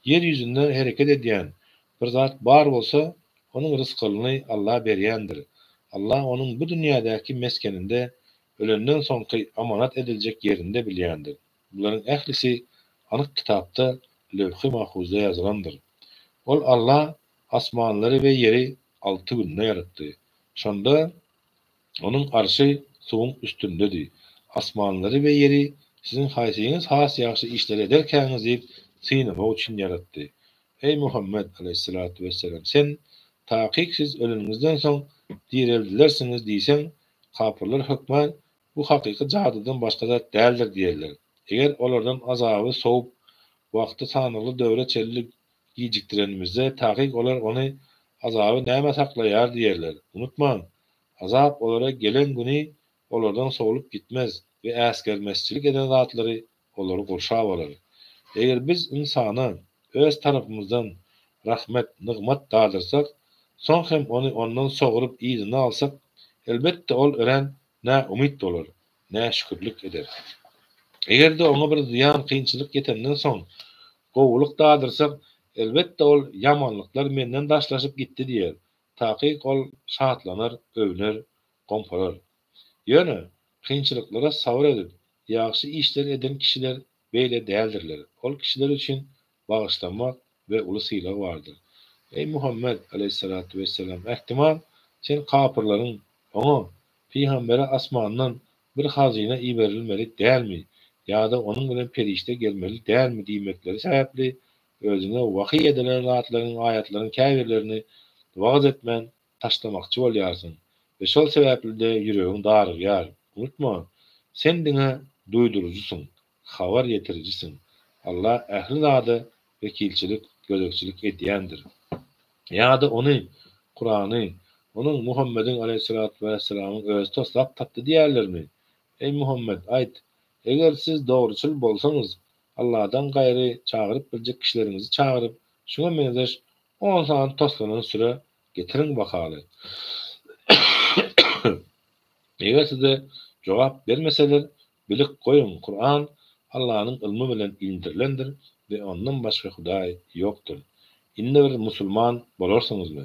Ýer ýüzünde hereket edýän bir zat bar bolsa, onuň rysgalyny Alla berýändir. Alla onuň bu dünýädäki mesgeninde, ölenden soňky amanat ediljek ýerinde bilýändir. Bularyň ählisi anyk kitapda, Lewhi Mahfuzda ýazylandyr. Ol Alla asmanlary we ýeri alty günde ýaratdy. Şonda Onuň arşy suwuň üstündedi. Asmanlary we ýeri siziň haýsyňyz has ýagşy işleri ederkäňiz diýip synamak üçin ýaratdy. Eý, Muhammet, aleýhissalatu wessalam, sen, Takyk siz öleniňizden soň direldilersiňiz diýseň, kapyrlar hökman, Bu hakyky jadydan başga zat däldir diýerler. Eger olardan azaby sowup, wagty sanagly döwre çenli gijikdirenimizde, takyk olar ony, azaby, näme saklaýar diýerler. Unutmaň, azap olara gelen güni olardan sowlup gitmez we äsgermezçilik eden zatlary olary gurşap alar. Eger biz ynsana öz tarapymyzdan rahmet, nygmat dadyrsak, soň hem ony ondan sogrup yzyna alsak, elbetde ol örän näumyt bolar, näşükürlik eder. Eger-de oňa bir zyýan, kynçylyk ýetenden soň, gowulyk dadyrsak, elbetde ol ýamanlyklar menden daşlaşyp gitdi diýer. Takyk ol şatlanar, öwner, gomparar. Ýöne, kynçylyklara sabyr edip, ýagşy işler eden kişiler beýle däldirler. Ol kişiler üçin bagyşlanmak we uly sylag bardyr. Eý, Muhammet, aleýhissalatu wessalam, ähtimal, sen kapyrlaryň, Oňa, pygambere, asmandan bir hazyna iberilmeli dälmi ýa-da onuň bilen perişde gelmeli dälmi diýmekleri sebäpli özüňe wahyý edilen zatlaryň, aýatlaryň käbirlerini wagyz etmän taşlamakçy bolýarsyň we şol sebäpli-de ýüregiň darygýar. Unutma, sen diňe duýduryjysyň, habar ýetirijisiň. Allah ähli zada wekilçilik, gözegçilik edýändir. Ýa-da ony, Kurany, onuň, Muhammediň aleýhissalatu wesselamyň, özi toslap tapdy diýýärlermi? Eý, Muhammet, aýt, Eger siz dogruçyl bolsaňyz, Allahdan gaýry çagyryp biljek kişileriňizi çagyryp, şuňa meňzeş on sany toslanan süre getiriň bakaly. Eger size jogap bermeseler, bilip goýuň, Kuran Allanyň ylmy bilen indirilendir we Ondan başga Hudaý ýokdur. Indi bir musulman bolarsyňyzmy?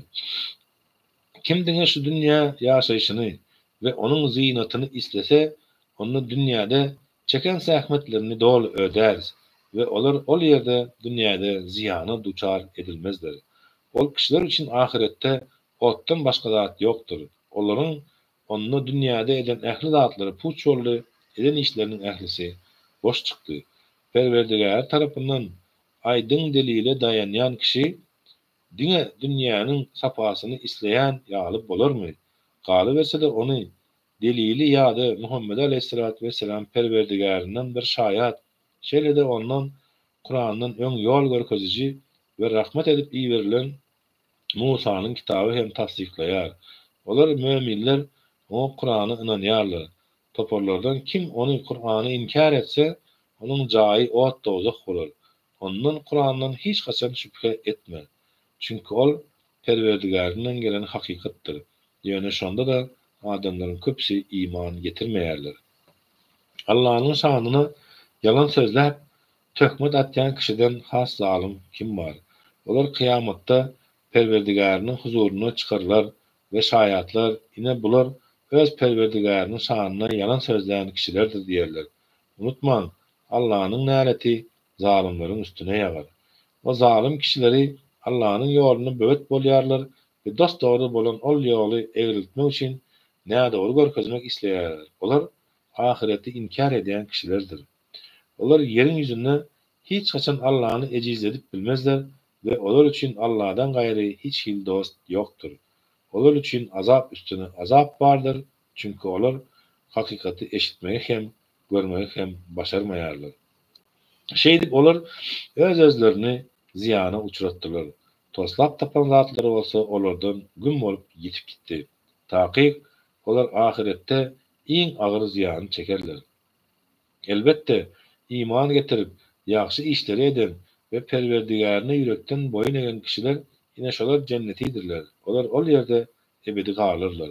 Kim diňe şu dünýä ýaşaýşyny we onuň zynatyny islese, onda dünýäde çeken zähmetlerini doly ödäris we olar ol ýerde, dünýäde, zyýana duçar edilmezler. Ol kişiler üçin ahyretde otdan başga zat ýokdur. Olaryň onda dünýäde eden ähli zatlary puç boldy, eden işleriniň ählisi boş çykdy. Perwerdigäri tarapyndan aýdyň delile daýanýan kişi diňe dünýäniň sapasyny isleýän ýaly bolarmy? Galyberse-de ony delili ýa-da Muhammede aleýhissalatu wessalam Perwerdigärinden bir şaýat, şeýle-de ondan Kurandan öň ýol görkeziji we rahmet edip iberilen Musanyň kitaby hem tassyklaýar. Olar, möminler, oňa, Kurana, ynanýarlar. Toparlardan kim ony, Kurany, inkär etse, onuň jaýy ot-dowzah bolar. Ondan, Kurandan, hiç haçan şübhe etme. Çünki ol Perwerdigärinden gelen hakykatdyr. Ýöne şonda-da adamlaryň köpüsi iman getirmeýärler. Allanyň şanyna ýalan sözläp, töhmet atýan kişiden has zalym kim bar? Olar kyýamatda Perwerdigäriniň huzuryna çykarylar we şaýatlar, Ine bular öz Perwerdigäriniň şanyna ýalan sözlän kişilerdir diýerler. Unutmaň, Allanyň näleti zalymlaryň üstüne ýagar. O zalym kişileri Allanyň ýoluna böwet bolýarlar we dos-dogry bolan ol ýoly egriltmek üçin nädogry görkezmek isleýärler. Olar ahyreti inkär edýän kişilerdir. Olar ýeriň ýüzünde hiç haçan Allany ejizledip bilmezler we olar üçin Alladan gaýry hiç hili dost ýokdur. Olar üçin azap üstüne azap bardyr, çünki olar hakykaty eşitmegi hem, görmegi hem başarmaýarlar. Şeýdip olar öz-özlerini zyýana uçratdylar. Toslap tapan zatlary bolsa olardan güm bolup ýitip gitdi. Takyk, olar ahyretde iň agyr zyýany çekerler. Elbetde, iman getirip, ýagşy işleri eden we Perwerdigärine ýürekden boýun egen kişiler, ine şolar jennetidirler, olar ol ýerde ebedi galarlar.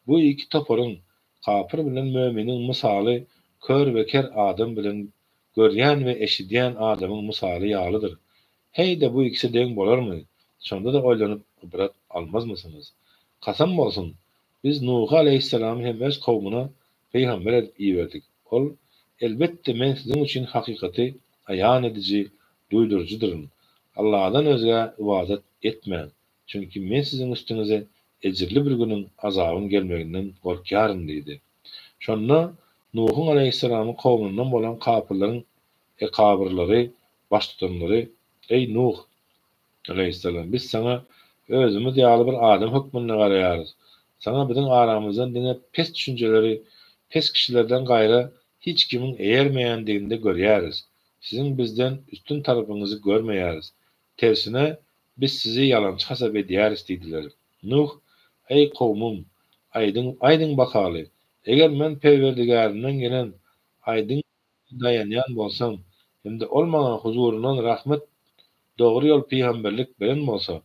Bu iki toparyň, kapyr bilen möminiň mysaly kör we ker adam bilen görýän we eşidýän adamyň mysaly ýalydyr. Heý-de bu ikisi deň bolarmy? Şonda-da oýlanyp ybrat almazmysyňyz? Kasam bolsun, Biz Nuhy aleýhissalamy hem öz kowmuna pygamber edip iberdik. Ol, Elbetde, men siziň üçin hakykaty aýan ediji duýduryjydyryn. Alladan özgä ybadat etmäň. Çünki men siziň üstüňize ejirli bir günüň azabyň gelmeginden gorkýaryn diýdi. Şonda Nuhuň aleýhissalamyň kowmundan bolan kapyrlaryň ekabyrlary, baştutanlary, Eý, Nuh! Aleýhissalam, biz saňa özümiz ýaly bir adam hökmünde garaýarys. Saňa biziň aramyzdan diňe pes düşünjeleri pes kişilerden gaýra hiç kimiň eýermeýändigini-de görýäris. Siziň bizden üstün tarapyňyzy görmeýäris. Tersine, biz sizi ýalançy hasap edýäris diýdiler. Nuh, Eý, kowmum! Aýdyň, aýdyň bakaly, eger men Perwerdigärimden gelen aýdyň daýanýan bolsam hem-de Ol maňa huzuryndan rahmet, dogry ýol pygamberlik beren bolsa,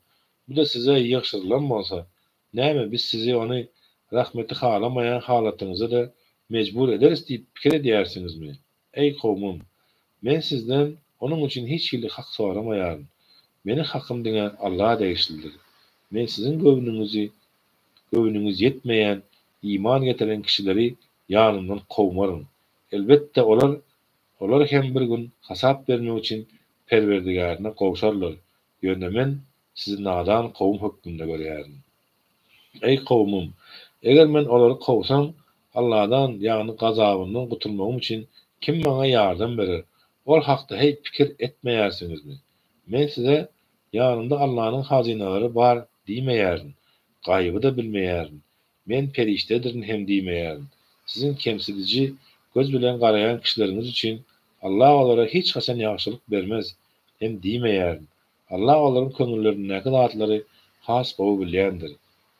bu-da size ýygşyrylan bolsa, näme biz sizi ony rahmeti halamaýan halatyňyzda-da mejbur ederis diýip pikir edýärsiňizmi? Eý, kowmum! Men sizden onuň üçin hiç hili hak soramaýaryn. Meniň hakym diňe Allaha degişlidir. Men siziň göwnüňizi göwnüňiz ýetmeýän iman getiren kişileri ýanymdan kowmaryn. Elbetde, olar olar hem bir gün hasap bermek üçin Perwerdigärine gowşarlar. Ýöne men. sizi nadan kowum hökmünde görýärin. Eý, kowumym! Eger men olary kowsam, Alladan, ýagny gazabyndan gutulmagym üçin kim maňa ýardam berer? Ol hakda heý pikir etmeýärsiňizmi? Men size, Ýanymda Allanyň hazynalary bar diýmeýärin, gaýyby-da bilmeýärin, men perişdedirin hem diýmeýärin. Siziň kemsidiji göz bilen garaýan kişileriňiz üçin Allah olara hiç haçan ýagşylyk bermez hem diýmeýärin. Allah olaryň köňüllerindäki zatlary has gowy bilýändir.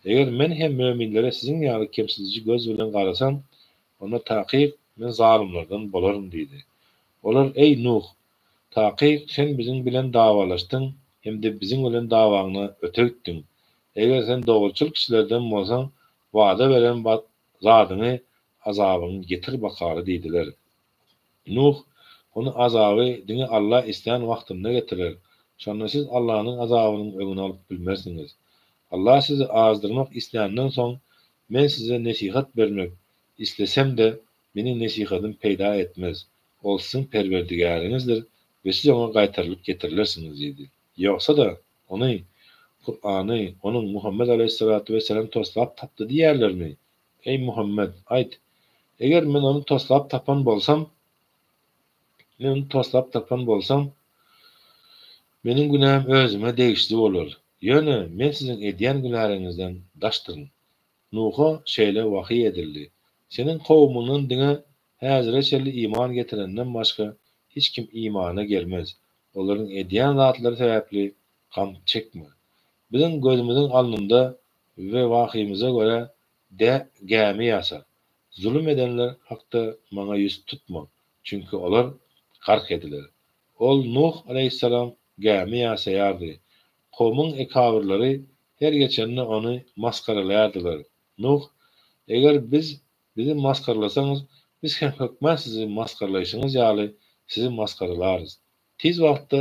Eger men hem möminlere siziň ýaly kemsidiji göz bilen garasam, onda takyk men zalymlardan bolaryn diýdi. Olar, Eý, Nuh! Takyk sen biziň bilen dawalaşdyň hem-de biziň bilen dawaňda öte gitdiň. Eger sen dogruçyl kişilerden bolsaň, wada beren zadyňy, azabyňy getir bakaly diýdiler. Nuh, Ony, azaby, diňe Alla islän wagtynda getirer. Şonda siz Allanyň azabynyň öňüni alyp bilmersiňiz. Alla sizi azdyrmak isländen soň, men size nesihat bermek islesem-de, meniň nesihadym peýda etmez. Ol siziň Perwerdigäriňizdir we siz Oňa gaýtarylyp getirilersiňiz diýdi. Ýogsa-da, ony, Kurany, onuň, Muhammet aleýhissalatu wessalam, toslap tapdy diýýärlermi? Eý, Muhammet, aýt, Eger men ony toslap tapan bolsam, men ony toslap tapan bolsam, meniň günäm özüme degişli bolar. Ýöne men siziň edýän günäleriňizden daşdyryn. Nuha şeýle wahyý edildi, Seniň kowumyňdan diňe häzire çenli iman getirenden başga hiç kim imana gelmez. Olaryň edýän zatlary sebäpli gam çekme. Biziň gözümiziň alnynda we wahýymyza görä de gämi ýasa. Zulum edenler hakda maňa ýüz tutma, çünki olar gark ediler. Ol Nuh alaýhyssalam gämi ýasaýardy. Kowumyň ekabyrlary her geçende ony masgaralaýardylar. Nuh, Eger biz bizi masgaralasaňyz, biz hem hökman sizi masgaralaýşyňyz ýaly sizi masgaralarys. Tiz wagtda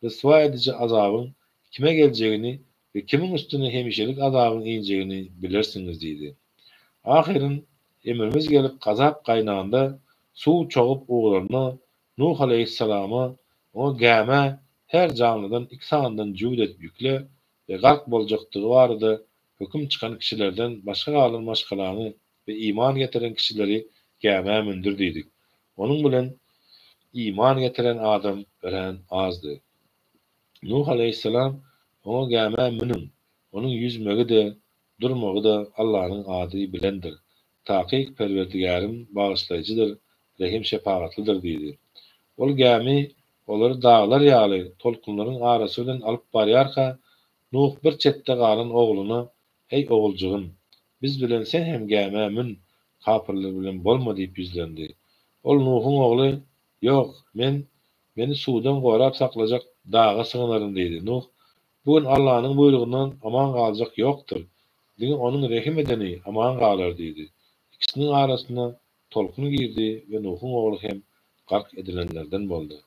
ryswa ediji azabyň kime geljegini we kimiň üstüne hemişelik azabyň injegini bilersiňiz diýdi. Ahyryn emrimiz gelip gazap gaýnanda, suw çogup ugranda, Nuh aleýhissalama, Oňa gämä her janlydan iki sanydan jübüt edip ýükle we gark boljakdygy barada höküm çykan kişilerden başga galan maşgalaňy we iman getiren kişileri gämä mündür diýdik. Onuň bilen iman getiren adam örän azdy. Nuh aleýhissalam oňa gämä münüň, onuň ýüzmegi-de, durmagy-da Allanyň ady bilendir. Takyk Perwerdigärim bagyşlaýjydyr, rehim-şepagatlydyr diýdi. Ol gämi olary daglar ýaly tolkunlaryň arasy bilen alyp barýarka, Nuh bir çetde galan ogluna, Eý, oguljygym! Biz bilen sen hem gämä mün, kapyrlar bilen bolma diýip ýüzlendi. Ol Nuhuň ogly, Ýok, men meni suwdan gorap saklajak daga sygynaryn diýdi. Nuh, Bu gün Allanyň buýrugyndan aman galjak ýokdur. Diňe Onuň rehim edeni aman galar diýdi. Ikisiniň arasyna tolkun girdi we Nuhuň ogly hem gark edilenlerden boldy.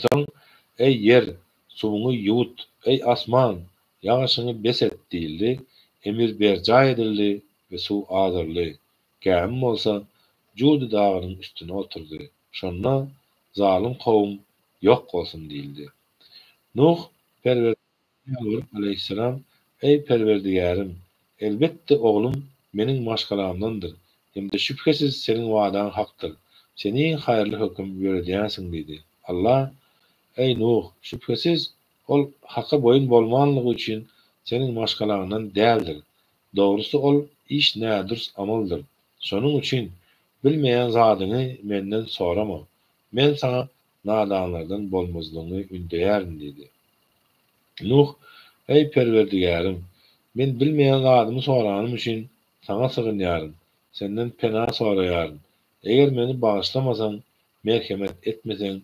Soň, Eý, ýer, suwuňy ýuwut! Eý, asman, ýagyşyňy bes et! diýildi. Emir berjaý edildi we suw azaldy. Gämi bolsa Judy dagynyň üstüne oturdy. Şonda, Zalym kowum ýok bolsun! diýildi. Nuh Perwerdigärine ýalbaryp aleýhissalam, Eý, Perwerdigärim! Elbetde, oglum meniň maşgalamdandyr hem-de şübhesiz Seniň wadaň hakdyr. Sen iň haýyrly höküm ýöredýänsiň diýdi. Allah, Eý, Nuh! Şübhesiz, ol Haka boýun bolmanlygy üçin seniň maşgalaňdan däldir. Dogrusy ol iş nädürs amaldyr. Şonuň üçin bilmeýän zadyňy menden sorama. Men saňa nadanlardan bolmazlygyňy ündeýärin diýdi. Nuh, Eý, Perwerdigärim! Men bilmeýän zadymy soranym üçin Saňa sygynýaryn, Senden pena soraýaryn. Eger meni bagyşlamasaň, merhemet etmeseň,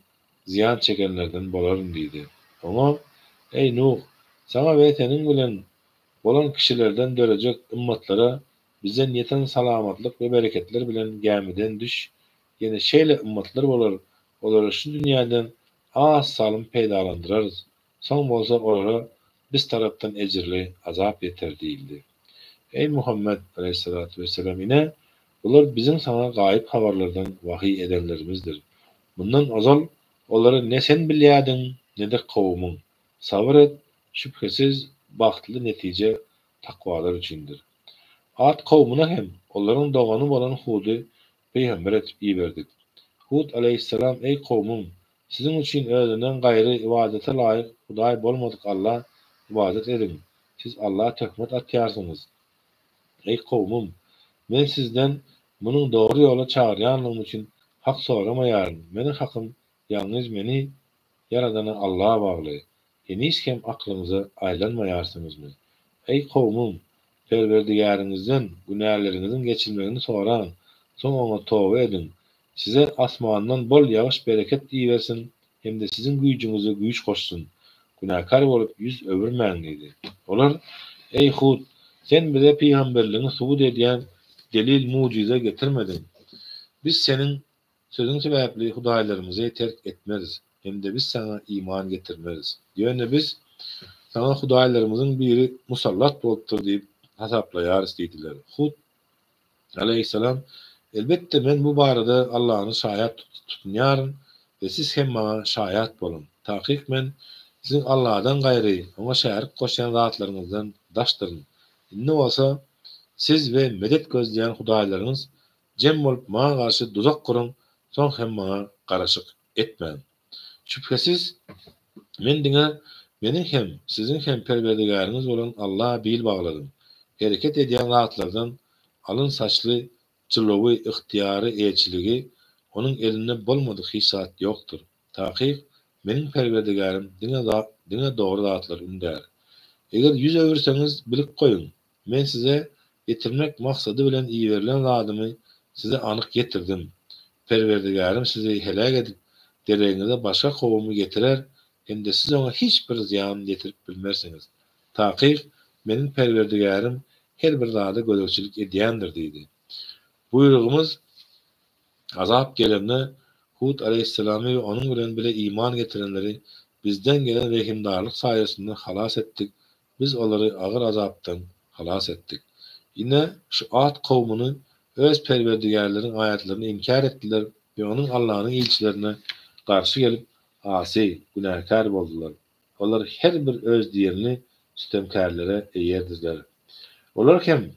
zyýan çekenlerden bolaryn diýdi. Oňa, Eý, Nuh! Saňa we seniň bilen bolan kişilerden dörejek ymmatlara bizden ýeten salamatlyk we bereketler bilen gämiden düş, ýene şeýle ymmatlar bolar, olary şu dünýäden az salym peýdalandyrarys, soň bolsa olara biz tarapdan ejirli azap ýeter diýildi. Eý, Muhammet, aleýhissalatu wessalam, ine, bular biziň saňa gaýyp habarlardan wahyý edenlerimizdir. Mundan ozal olary ne sen bilýärdiň, ne-de kowumyň. Sabyr et! Şübhesiz, bagtly netije takwalar üçindir. Ad kowmuna hem olaryň dogany bolan Hudy pygamber edip iberdik. Hud aleýhissalam, Eý kowmum! Siziň üçin özünden gaýry ybadata laýyk Hudaý bolmadyk Alla ybadat ediň! Siz Alla töhmet atýarsyňyz. Eý kowmum! Men sizden munuň dogry ýola çagyrýanlygym üçin hak soramaýaryn. Meniň hakym ýalňyz meni Ýaradana Alla bagly. Heniz hem aklyňyza aýlanmaýarsyňyzmy? Eý, kowmum! Perwerdigäriňizden günäleriňiziň geçilmegini soraň, soň Oňa toba ediň. Size asmandan bol ýagyş-bereket ibersin hem-de siziň güýjüňize güýç goşsun. Günäkär bolup ýüz öwürmäň diýdi. Olar, Eý, Hud! Sen bize pygamberligiňi subut edýän delil-mugjyza getirmediň. Biz seniň Sözüň sebäpli hudaýlarymyzy terk etmeris hem-de biz saňa iman getirmeris. Ýöne biz saňa hudaýlarymyzyň biri musallat bolupdyr diýip hasaplaýarys diýdiler. Hud alaýhyssalam, Elbetde, men bu barada Allany şaýat tutunýaryn we siz hem maňa şaýat boluň. Takyk men siziň Alladan gaýry Oňa şärik goşýan zatlaryňyzdan daşdyryn. Indi bolsa siz we medet gözleýän hudaýlaryňyz Jem bolup maňa garşy duzak guruň, soň hem maňa garaşyk etmäň. Şübhesiz, men diňe meniň hem, siziň hem Perwerdigäriňiz bolan Alla bil bagladym. Hereket edýän zatlardan alyn saçly jylawy, ygtyýary, elçiligi Onuň elinde bolmadyk hiç zat ýokdur. Takyk, meniň Perwerdigärim diňe diňe dogry zatlary ündär. Eger ýüz öwürseňiz, bilip goýuň, Men size ýetirmek maksady bilen iberilen zadymy size anyk ýetirdim. Perwerdigärim sizi heläk edip, deregiňize başga kowumy getirer hem-de siz oňa hiç bir zyýan ýetirip bilmersiňiz. Takyk, meniň Perwerdigärim her bir zada gözegçilik edýändir diýdi. Buýrugymyz, azap gelende, Hud aleýhissalamy we onuň bilen bile iman getirenleri Bizden gelen rehimdarlyk saýasynda halas etdik Biz olary agyr azapdan halas etdik. Ine, şu Ad kowmuny öz Perwerdigärleriniň aýatlaryny inkär etdiler we Onuň Allanyň ilçilerine garşy gelip, asy, günäkär boldular. Olar her bir öz diýenini sütemkärlere eýerdiler. Olar hem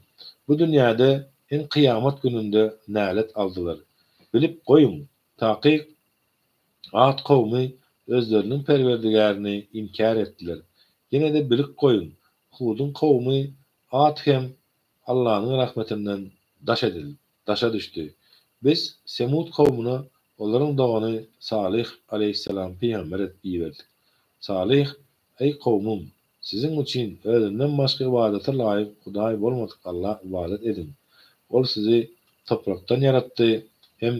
bu dünýäde hem kyýamat gününde nälet aldylar. Bilip goýuň, takyk Ad kowmy özleriniň Perwerdigärini inkär etdiler. Ýene-de bilip goýuň, Huduň kowmy Ad hem Allanyň rahmetinden daş edildi, daşa düşdi. Biz Semud kowmuna olaryň dogany Salyh aleýhissalamy pygamber edip iberdik. Salyh, Eý kowmum! Siziň üçin Özünden başga ybadata laýyk Hudaý bolmadyk Alla ybadat ediň. Ol sizi toprakdan ýaratdy hem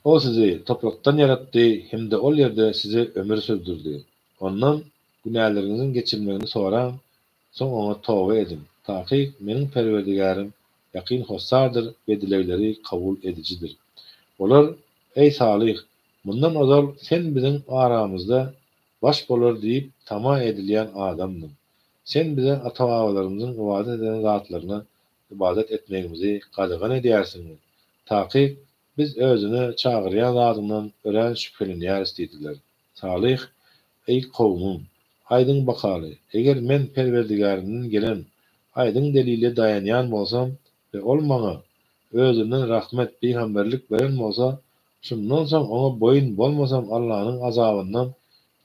Ol sizi toprakdan ýaratdy hem-de ol ýerde size ömür sürdürdi. Ondan günäleriňiziň geçilmegini soraň, soň Oňa toba ediň. Takyk, meniň Perwerdigärim ýakyn hossardyr we dilegleri kabul edijidir. Olar, Eý, Salyh! Mundan ozal sen biziň aramyzda baş bolar diýip tama edilýän adamdyň. Sen bize ata-babalarymyzyň ybadat eden zatlaryna ybadat etmegimizi gadagan edýärsiňmi? Takyk, biz özüne çagyrýan zadyňdan örän şübhelenýäris diýdiler. Salyh, Eý, kowumym! Aýdyň bakaly, eger men Perwerdigärimden gelen aýdyň delile daýanýan bolsam we Ol maňa Özünden rahmet, pygamberlik beren bolsa, şundan soň Oňa boýun bolmasam Allanyň azabyndan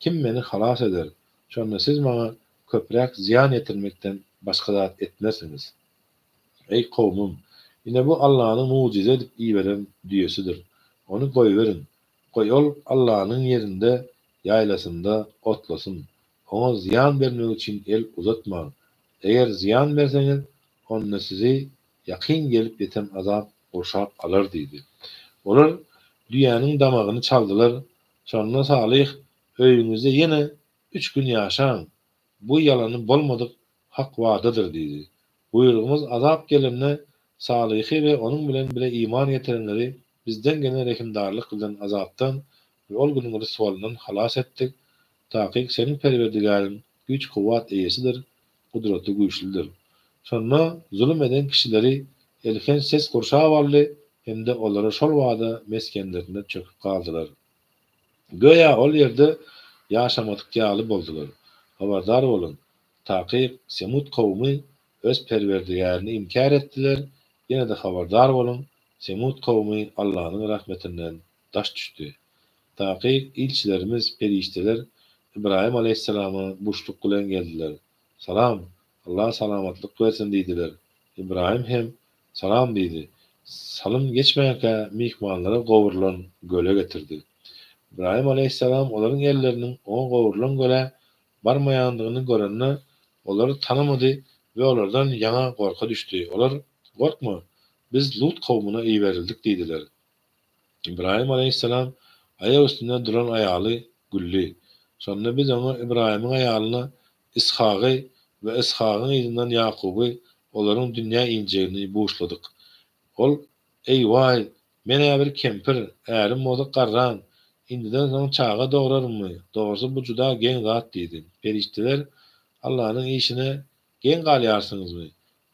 kim meni halas eder? Şonda siz maňa köpräk zyýan ýetirmekden başga zat etmersiňiz. Eý, kowmum! Ine bu Allanyň mugjyza edip iberen düýesidir. Ony goýberiň. Goý ol Allanyň ýerinde, ýaýlasynda otlasyn. Oňa zyýan bermek üçin el uzatmaň. Eger zyýan berseňiz, onda sizi ýakyn gelip ýeten azap gurşap alar diýdi. Olar düýäniň damagyny çaldylar. Şonda Salyh, Öýüňizde ýene üç gün ýaşaň, bu ýalany bolmadyk hak wadadyr diýdi. Buýrugymyz azap gelende Salyhy we onuň bilen bile iman getirenleri Bizden gelen rehimdarlyk bilen azapdan we ol günüň ryswalyndan halas etdik. Takyk seniň Perwerdigäriň güýç-kuwwat eýesidir, gudraty güýçlüdir. Şonda zulum eden kişileri elhenç ses gurşap aldy hem-de olary şol bada mesgenlerinde çöküp galdylar. Göýä ol ýerde ýaşamadyk ýaly boldular. Habardar boluň! Takyk, Semud kowumy öz Perwerdigärini inkär etdiler, ýene-de habardar boluň, Semud kowumy Allanyň rahmetinden daş düşdi. Takyk, ilçilerimiz, perişdeler, Ybraýym aleýhissalama buşluk bilen geldiler. Salam! Allah salamatlyk bersin diýdiler. Ybraýym hem, Salam diýdi. Salym geçmänkä myhmanlara gowrulan göle getirdi. Ybraýym aleýhissalam olaryň elleriniň oňa gowrulan gölä barmaýandygyny görende, olary tanamady we olardan ýaňa gorka düşdi. Olar, Gorkma, biz Lut kowumyna iberildik diýdiler. Ybraýym aleýhissalam aýak üstünde duran aýaly güldi. Şonda biz oňa Ybraýymyň aýalyna Yshagy we Yshagyň yzyndan Ýakuby olaryň dünýä injegini buşladyk. Ol, Eý, waý, men-ä bir kempir, ärim bolsa garran, indiden soň çaga dograrynmy, dogrusy bu juda geň zat diýdi. Perişdeler, Allanyň işine geň galýarsyňyzmy?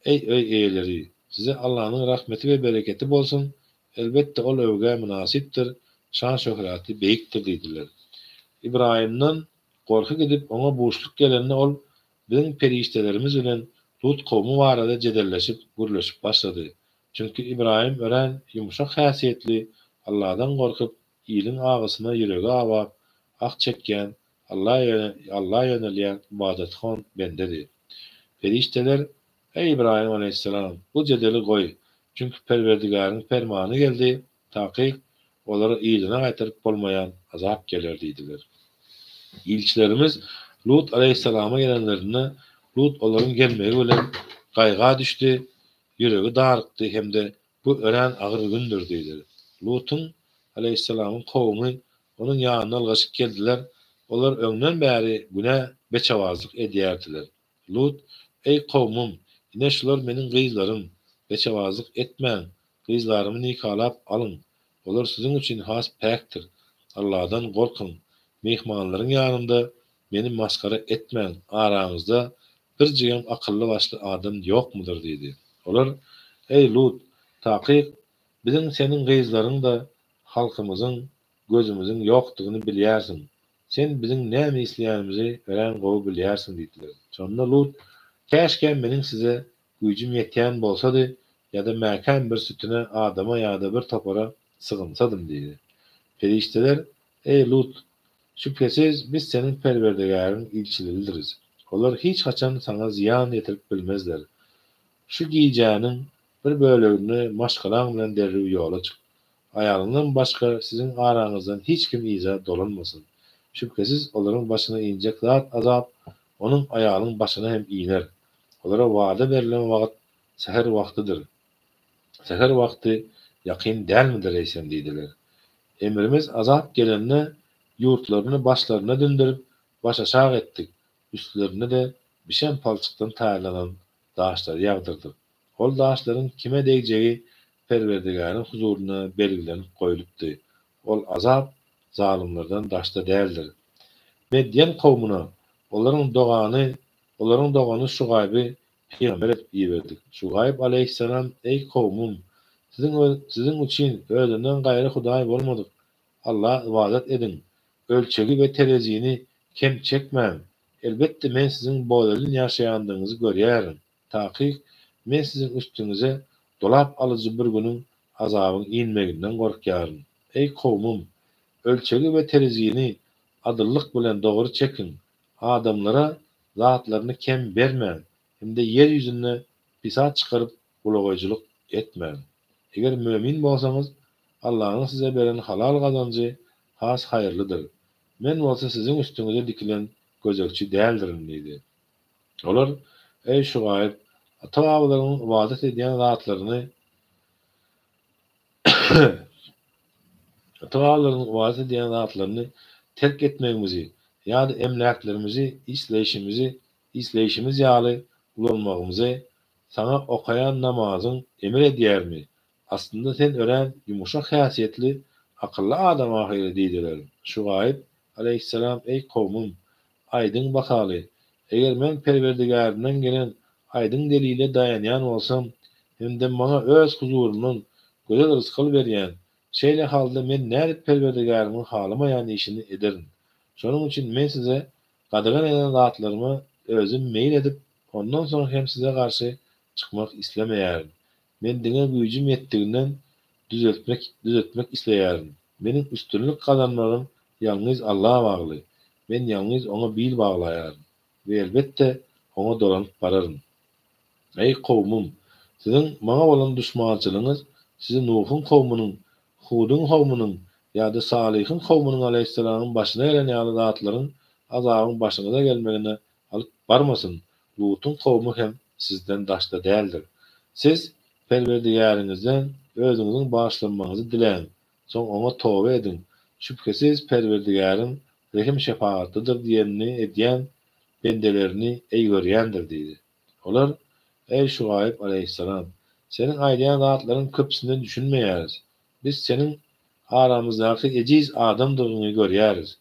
Eý, öý eýeleri! Size Allanyň rahmeti we bereketi bolsun, elbetde Ol öwgä mynasypdyr, şan-şöhraty beýikdir diýdiler. Ybraýymdan gorky gidip, oňa buşluk gelende ol Biziň perişdelerimiz bilen Lut kowmy barada jedelleşip, gürleşip başlady. Çünki Ybraýym örän ýumşak häsiýetli, Alladan gorkup, iliň agysyna ýüregi awap, ah çekýän, Alla Alla ýönelýän ybadathon bendedi. Perişdeler, Eý, Ybraýym aleýhissalam, bu jedeli goý, çünki Perwerdigäriň permany geldi, takyk, olara yzyna gaýtaryp bolmaýan azap geler diýdiler. Ilçilerimiz Lut aleýhissalama gelenlerinde, Lut olaryň gelmegi bilen gaýga düşdi, ýüregi darykdy hem-de Bu örän agyr gündür diýdi. Lutuň, aleýhissalamyň, kowumy onuň ýanyna ylgaşyp geldiler, olar öňden bäri günä, beçebazlyk edýärdiler. Lut, Eý, kowumym, ine şular meniň gyzlarym, beçebazlyk etmäň, gyzlarymy nikalap alyň, olar siziň üçin has päkdir. Alladan gorkuň, myhmanlaryň ýanynda Meni masgara etmäň, araňyzda birjigem akylly-başly adam ýokmudyr diýdi. Olar, Eý, Lut, takyk, biziň seniň gyzlaryňda halkymyzyň, gözümiziň ýokdugyny bilýärsiň. Sen biziň näme isleýänimizi örän gowy bilýärsiň diýdiler. Şonda Lut, Käşgä meniň size güýjüm ýetýän bolsady ýa-da mäkäm bir sütüne, adama ýa-da bir topara sygynsadym diýdi. Perişdeler, Eý, Lut! Şübhesiz, biz seniň Perwerdigäriň ilçileridiris. Olar hiç haçan saňa zyýan ýetirip bilmezler. Şu gijäniň bir böleginde maşgalaň bilen derrew ýola çyk. Aýalyňdan başga siziň araňyzdan hiç kim yza dolanmasyn. Şübhesiz, olaryň başyna injek zat azap, onuň, aýalyň, başyna hem iner. Olara wada berlen wagt säher wagtydyr. Säher wagty ýakyn dälmidir eýsem diýdiler. Emrimiz azap gelende ýurtlaryny başlaryna dünderip, başaşak etdik, üstlerine-de bişen palçykdan taýýarlanan daşlary ýagdyrdyk. Ol daşlaryň kime degjegi Perwerdigäriň huzurynda belgilenip goýlupdy. Ol azap zalymlardan daşda däldir. Medýen kowmuna olaryň dogany olaryň dogany Şugaýby pygamber edip iberdik. Şugaýyp aleýhissalam, Eý, kowmum! Siziň siziň üçin Özünden gaýry hudaý bolmadyk Allaha ybadat ediň! Ölçegi we terezini kem çekmäň! Elbetde, men siziň bolelin ýaşaýandygyňyzy görýärin. Takyk, men siziň üstüňize dolap alyjy bir günüň azabyň inmeginden gorkýaryn. Eý, kowmum! Ölçegi we terezini adyllyk bilen dogry çekiň! Adamlara zatlaryny kem bermäň hem-de ýer ýüzünde pisat çykaryp bulagaýjylyk etmäň. Eger mömin bolsaňyz, Allanyň size beren halal gazanjy has haýyrlydyr. Men bolsa siziň üstüňize dikilen gözegçi däldirin diýdi. Olar, Eý, Şugaýyp, ata-babalaryňyň ybadat edýän zatlaryny Ata-babalarynyň ybadat edýän zatlaryny terk etmegimizi ýa-da emläklerimizi isleýşimizi isleýşimiz ýaly ulanmagymyzy saňa okaýan namazyň emir edýärmi? Aslynda sen örän ýumşak häsiýetli, akylly adam ahyry diýdiler. Şugaýyp aleýhissalam Eý kowmum! Aýdyň bakaly, eger men Perwerdigärimden gelen aýdyň delile daýanýan bolsam hem-de maňa Öz huzuryndan gözel rysgal berýän. Şeýle halda men nädip Perwerdigärimiň halamaýan işini ederin? Şonuň üçin men size gadagan eden zatlaryma özüm meýil edip, ondan soň hem size garşy çykmak islemeýärin. Men diňe güýjüm ýetdiginden düzeltmek düzetmek isleýärin. Meniň üstünlik gazanmagym ýalňyz Alla bagly. Men ýalňyz Oňa bil baglaýaryn we elbetde Oňa dolanyp bararyn. Eý, kowumym! Siziň maňa bolan duşmançylygyňyz sizi Nuhuň kowumynyň, Hudyň kowumynyň ýa-da Salyhyň kowumynyň aleýhissalamyň başyna gelen ýaly zatlaryň, azabyň başyňyza gelmegine alyp barmasyn, Lutuň kowumy hem sizden daşda däldir. Siz Perwerdigäriňizden özüňiziň bagyşlanmagyňyzy diläň, soň Oňa toba ediň. Şübhesiz, Perwerdigäriň rehim-şepagatlydyr diýenini edýän bendelerini eý görýändir diýdi. Olar, Eý, Şugaýyp aleýhissalam! Seniň aýdýan zatlaryň köpüsine düşünmeýäris. Biz seniň aramyzdaky ejiz adamdygyňy görýäris.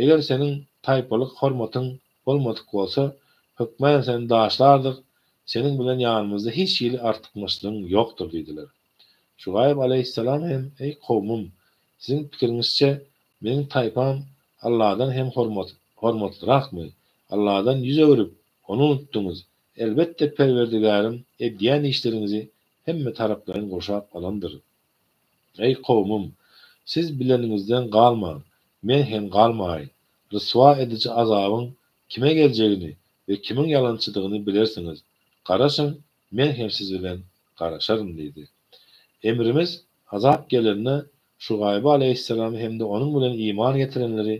Eger seniň taýpalyk hormatyň bolmadyk bolsa, hökmän seni daşlardyk, seniň bilen ýanymyzda hiç hili artykmaçlygyň ýokdur diýdiler. Şugaýyp aleýhissalam hem, Eý, kowmum! Siziň pikiriňizçe, meniň taýpam Alladan hem hormatlyrakmy? Alladan ýüz öwrüp, Ony unutdyňyz. Elbetde, Perwerdigärim edýän işleriňizi hemme taraplaýyn gurşap alandyr. Eý, kowumym! Siz bileniňizden galmaň, men hem galmaýyn. Ryswa ediji azabyň kime geljegini we kimiň ýalançydygyny bilersiňiz. Garaşyň, men hem siz bilen garaşaryn diýdi. Emrimiz, azap gelende, Şugaýby aleýhissalamy hem-de onuň bilen iman getirenleri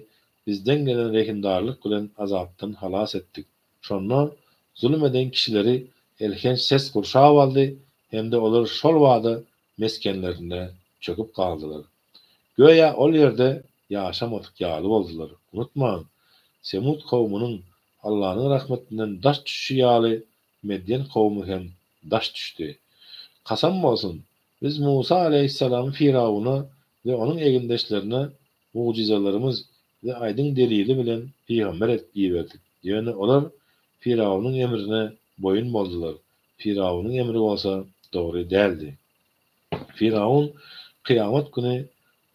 Bizden gelen rehimdarlyk bilen azapdan halas etdik. Şonda zulum eden kişileri elhenç ses gurşap aldy hem-de olar şol bada mesgenlerinde çöküp galdylar. Göýä ol ýerde ýaşamadyk ýaly boldular. Unutmaň, Semud kowumynyň Allanyň rahmetinden daş düşüşi ýaly Medýen kowumy hem daş düşdi. Kasam bolsun, Biz Musa aleýhissalamy Firawuna we onuň egindeşlerine mugjyzalarymyz we aýdyň delili bilen pygamber edip iberdik. Ýöne olar Firawunyň emrine boýun boldular. Firawunyň emri bolsa dogry däldi. Firawun kyýamat güni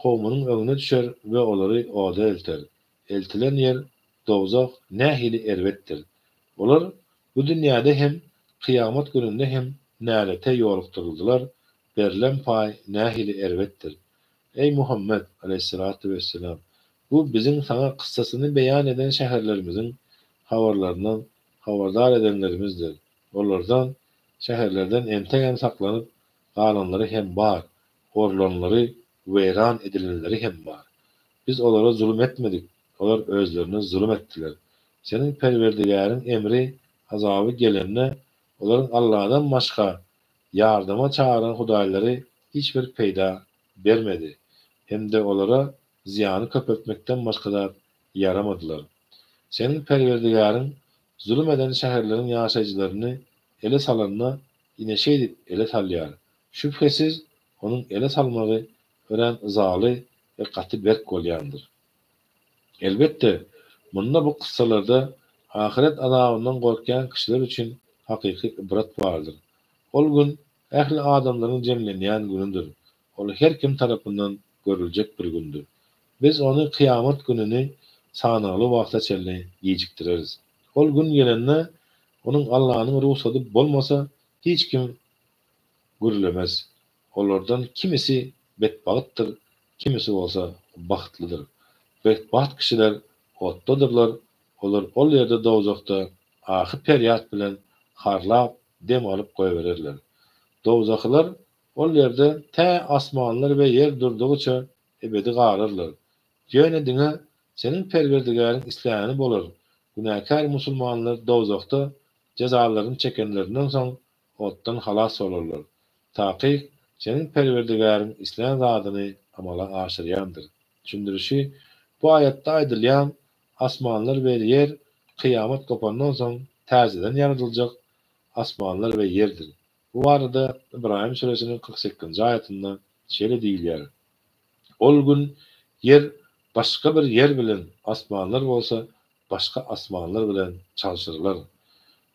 kowmunyň öňüne düşer we olary oda elter. Eltilen ýer, dowzah, nähili erbetdir! Olar bu dünýäde hem, kyýamat gününde hem nälete ýolukdyryldylar, berlen paý nähili erbetdir! Eý, Muhammet, aleýhissalatu wesselam! Bu Biziň saňa kyssasyny beýan eden şäherlerimiziň habarlaryndan habardar edenlerimizdir. Olardan, şäherlerden, entegem saklanyp galanlary hem bar, orlanlary, weýran edilenleri hem bar. Biz olara zulum etmedik, olar özlerine zulum etdiler. Seniň Perwerdigäriň emri, azaby gelende, olaryň Alladan başga ýardama çagyran hudaýlary hiç bir peýda bermedi hem-de olara zyýany köpeltmekden başga zat ýaramadylar. Seniň Perwerdigäriň zulum eden şäherleriň ýaşaýjylaryny ele salanda, ine şeýdip ele salýar. Şübhesiz, Onuň ele salmagy örän yzaly we gaty berk bolýandyr. Elbetde, munda bu kyssalarda ahyret azabyndan gorkýan kişiler üçin hakyky ybrat bardyr. Ol gün ähli adamlaryň jemlenýän günüdir. Ol her kim tarapyndan görüljek bir gündür. Biz ony kyýamat gününi sanagly wagta çenli gijikdireris. Ol gün gelende, onuň Allanyň rugsady bolmasa hiç kim gürlemez. Olardan kimisi betbagtdyr, kimisi bolsa bagtlydyr. Betbagt kişiler otdadyrlar, olar ol ýerde dowzahda ahy-perýat bilen harlap dem alyp goýbererler. Dowzahylar ol ýerde tä asmanlar we ýer durdugyça ebedi galarlar. Ýöne diňe seniň Perwerdigäriň isläni bolar, günäkär musulmanlar dowzahda jezalaryny çekenlerinden soň otdan halas bolarlar. Takyk, seniň Perwerdigäriň islän zadyny amala aşyrýandyr. Düşündirişi, Bu aýatda aýdylýan asmanlar we ýer kyýamat gopandan soň täzeden ýaradyljak asmanlar we ýerdir. Bu barada Ybraýym süresiniň 48-nji aýatynda şeýle diýilýär, Ol gün ýer başga bir ýer bilen, asmanlar bolsa başga asmanlar bilen çalşyrylar.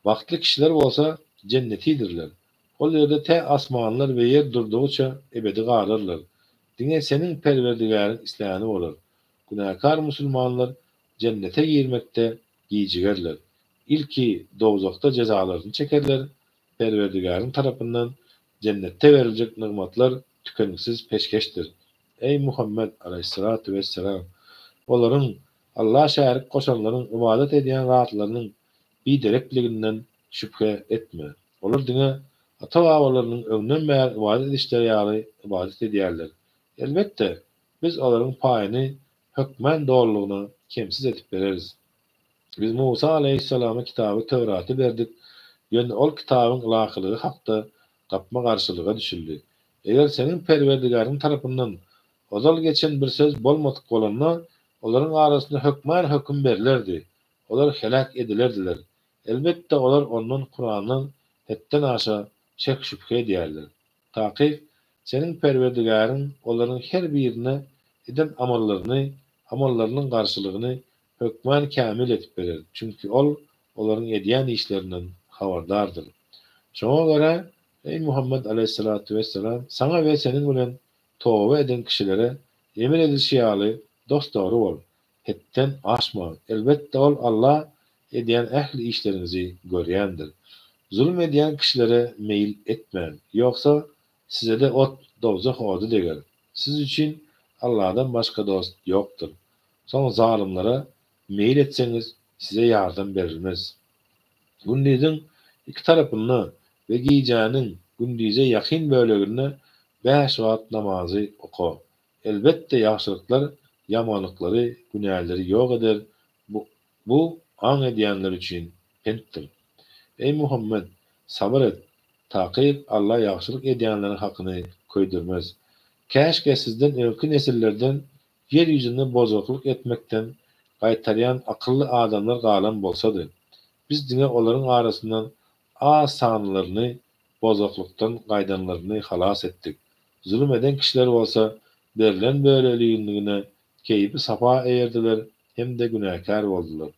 Bagtly kişiler bolsa jennetidirler. Ol ýerde tä asmanlar we ýer durdugyça ebedi galarlar. Diňe seniň Perwerdigäriň isläni bolar. Günäkär musulmanlar jennete girmekde gijigerler. Ilki dowzahda jezalaryny çekerler, Perwerdigäriň tarapyndan jennetde beriljek nygmatlar tükeniksiz peşgeşdir. Eý, Muhammet, aleýhissalatu wesselam! Olaryň, Alla şärik goşanlaryň ybadat edýän zatlarynyň biderekliginden şübhe etme. Olar diňe ata-babalarynyň öňden bäri ybadat edişleri ýaly ybadat edýärler. Elbetde, Biz olaryň paýyny hökmän dolulygyna kemsiz edip bereris. Biz Musa alaýhyssalama kitaby Töwraty berdik, ýöne ol kitabyň ylahylygy hakda gapma-garşylyga düşüldi. Eger seniň Perwerdigäriň tarapyndan ozal geçen bir söz bolmadyk bolanda, olaryň arasynda hökman höküm berlerdi, olar heläk edilerdiler. Elbetde, olar ondan, Kurandan, hetden aşa şek-şübhe edýärler. Takyk, seniň Perwerdigäriň olaryň her birine eden amallaryny, amallarynyň garşylygyny, hökman kämil edip berer, çünki Ol olaryň edýän işlerinden habardardyr. Şoňa görä, eý Muhammet aleýhissalatu wessalam, saňa we seniň bilen toba eden kişilere emir edilişi ýaly dos-dogry bol, hetden aşma, elbetde Ol, Alla, edýän ähli işleriňizi görýändir. Zulum edýän kişilere meýil etmäň, ýogsa sizede ot, dowzah ody deger. Siz üçin Alladan başga dost ýokdur. Soň zalymlara meýil etseňiz, size ýardam berilmez. Gündiziň iki tarapynda we gijäniň gündize ýakyn böleginde bäş wagt namazy oka. Elbetde ýagşylyklar ýamanlyklary, günäleri ýok eder, bu bu aň edýänler üçin pentdir. Eý Muhammet, sabyr et, takyk Alla ýagşylyk edýänleriň hakyny köýdürmez. Käşgä sizden öňki nesillerden ýer ýüzünde bozgaklyk etmekden gaýtarýan akylly adamlar galan bolsady. Biz diňe olaryň arasyndan az sanlylaryny bozgaklykdan gaýdanlaryny halas etdik. Zulum eden kişiler bolsa berlen böleligine keýpi-sapa eýerdiler hem-de günäkär boldular.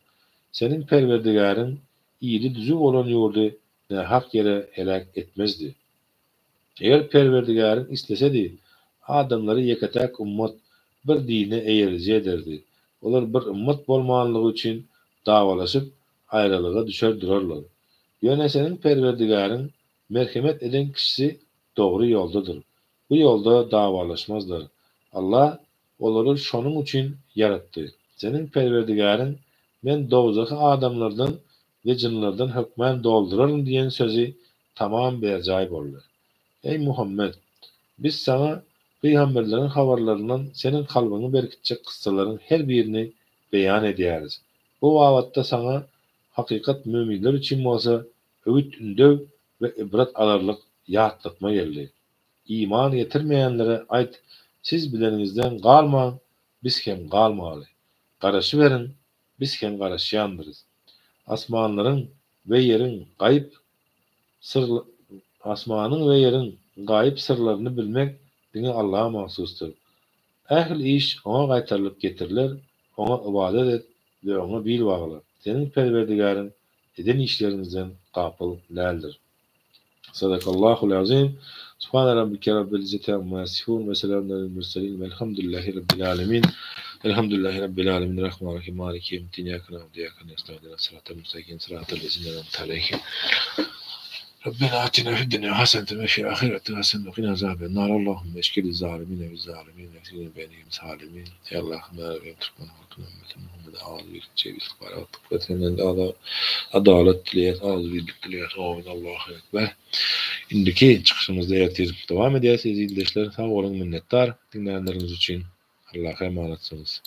Seniň Perwerdigäriň ili düzüw bolan ýurdy nähak ýere heläk etmezdi. Eger Perwerdigäriň islesedi, adamlary ýeke-täk ummat, bir dine eýeriji ederdi. Olar bir ymmat bolmanlygy üçin dawalaşyp, aýralyga düşer durarlar. Ýöne seniň Perwerdigäriň merhemet eden kişisi dogry ýoldadyr. Bu ýolda dawalaşmazlar. Allah olary şonuň üçin ýaratdy. Seniň Perwerdigäriň, Men dowzahy adamlardan we jynlardan hökmän dolduraryn diýen sözi tamam berjaý boldy. Eý, Muhammet! Biz saňa pygamberleriň habarlaryndan seniň kalbyňy berkitjek kyssalaryň her birini beýan edýäris. Bu babatda saňa hakykat möminler üçin bolsa öwüt-ündew we ybrat alarlyk ýatlatma geldi. Iman getirmeýänlere aýt, siz bileniňizden galmaň, biz hem galmaly. Garaşyberiň, biz hem garaşýandyrys. Asmanlaryň we ýeriň gaýyp syr Asmanyň we ýeriň gaýyp syrlaryny bilmek diňe Allaha mahsusdyr. Ähli iş Oňa gaýtarylyp getiriler, Oňa ybadat et we Oňa bil bagla. Seniň Perwerdigäriň eden işleriňizden gapyl däldir. Sadakallahul azim. Subhane rabbike rabbil izzeti amma ýasifun we selamun alel murselin velhamdülillahi rabbil alemin. Elhamdülillahi rabbil alemin Rahman rahim maliki ýewmiddin Iyyake na'budu ve iyyake nestaîn ihdinas sıratal mustakim sıratal lezine en'amte aleyhim. Rabbena atina fid dunya haseneten ve fil ahireti haseneten ve qina azaben nar. Allahümme eşkili zalimine ve zalimin ve ehlina beynihim salimin. Eý Allahym ýa Rabbim türkmen halkyna ümmeti Muhammede agzybirlik jebislik barabarlyk ber senden adalat dileýäs agzybirlik dileýäs amin Allahu ekber. Indiki çykyşymyzda ertir dowam edýäs eziz ildeşler sag boluň minnetdar diňlänleriňiz üçin Allaha emanatsyňyz.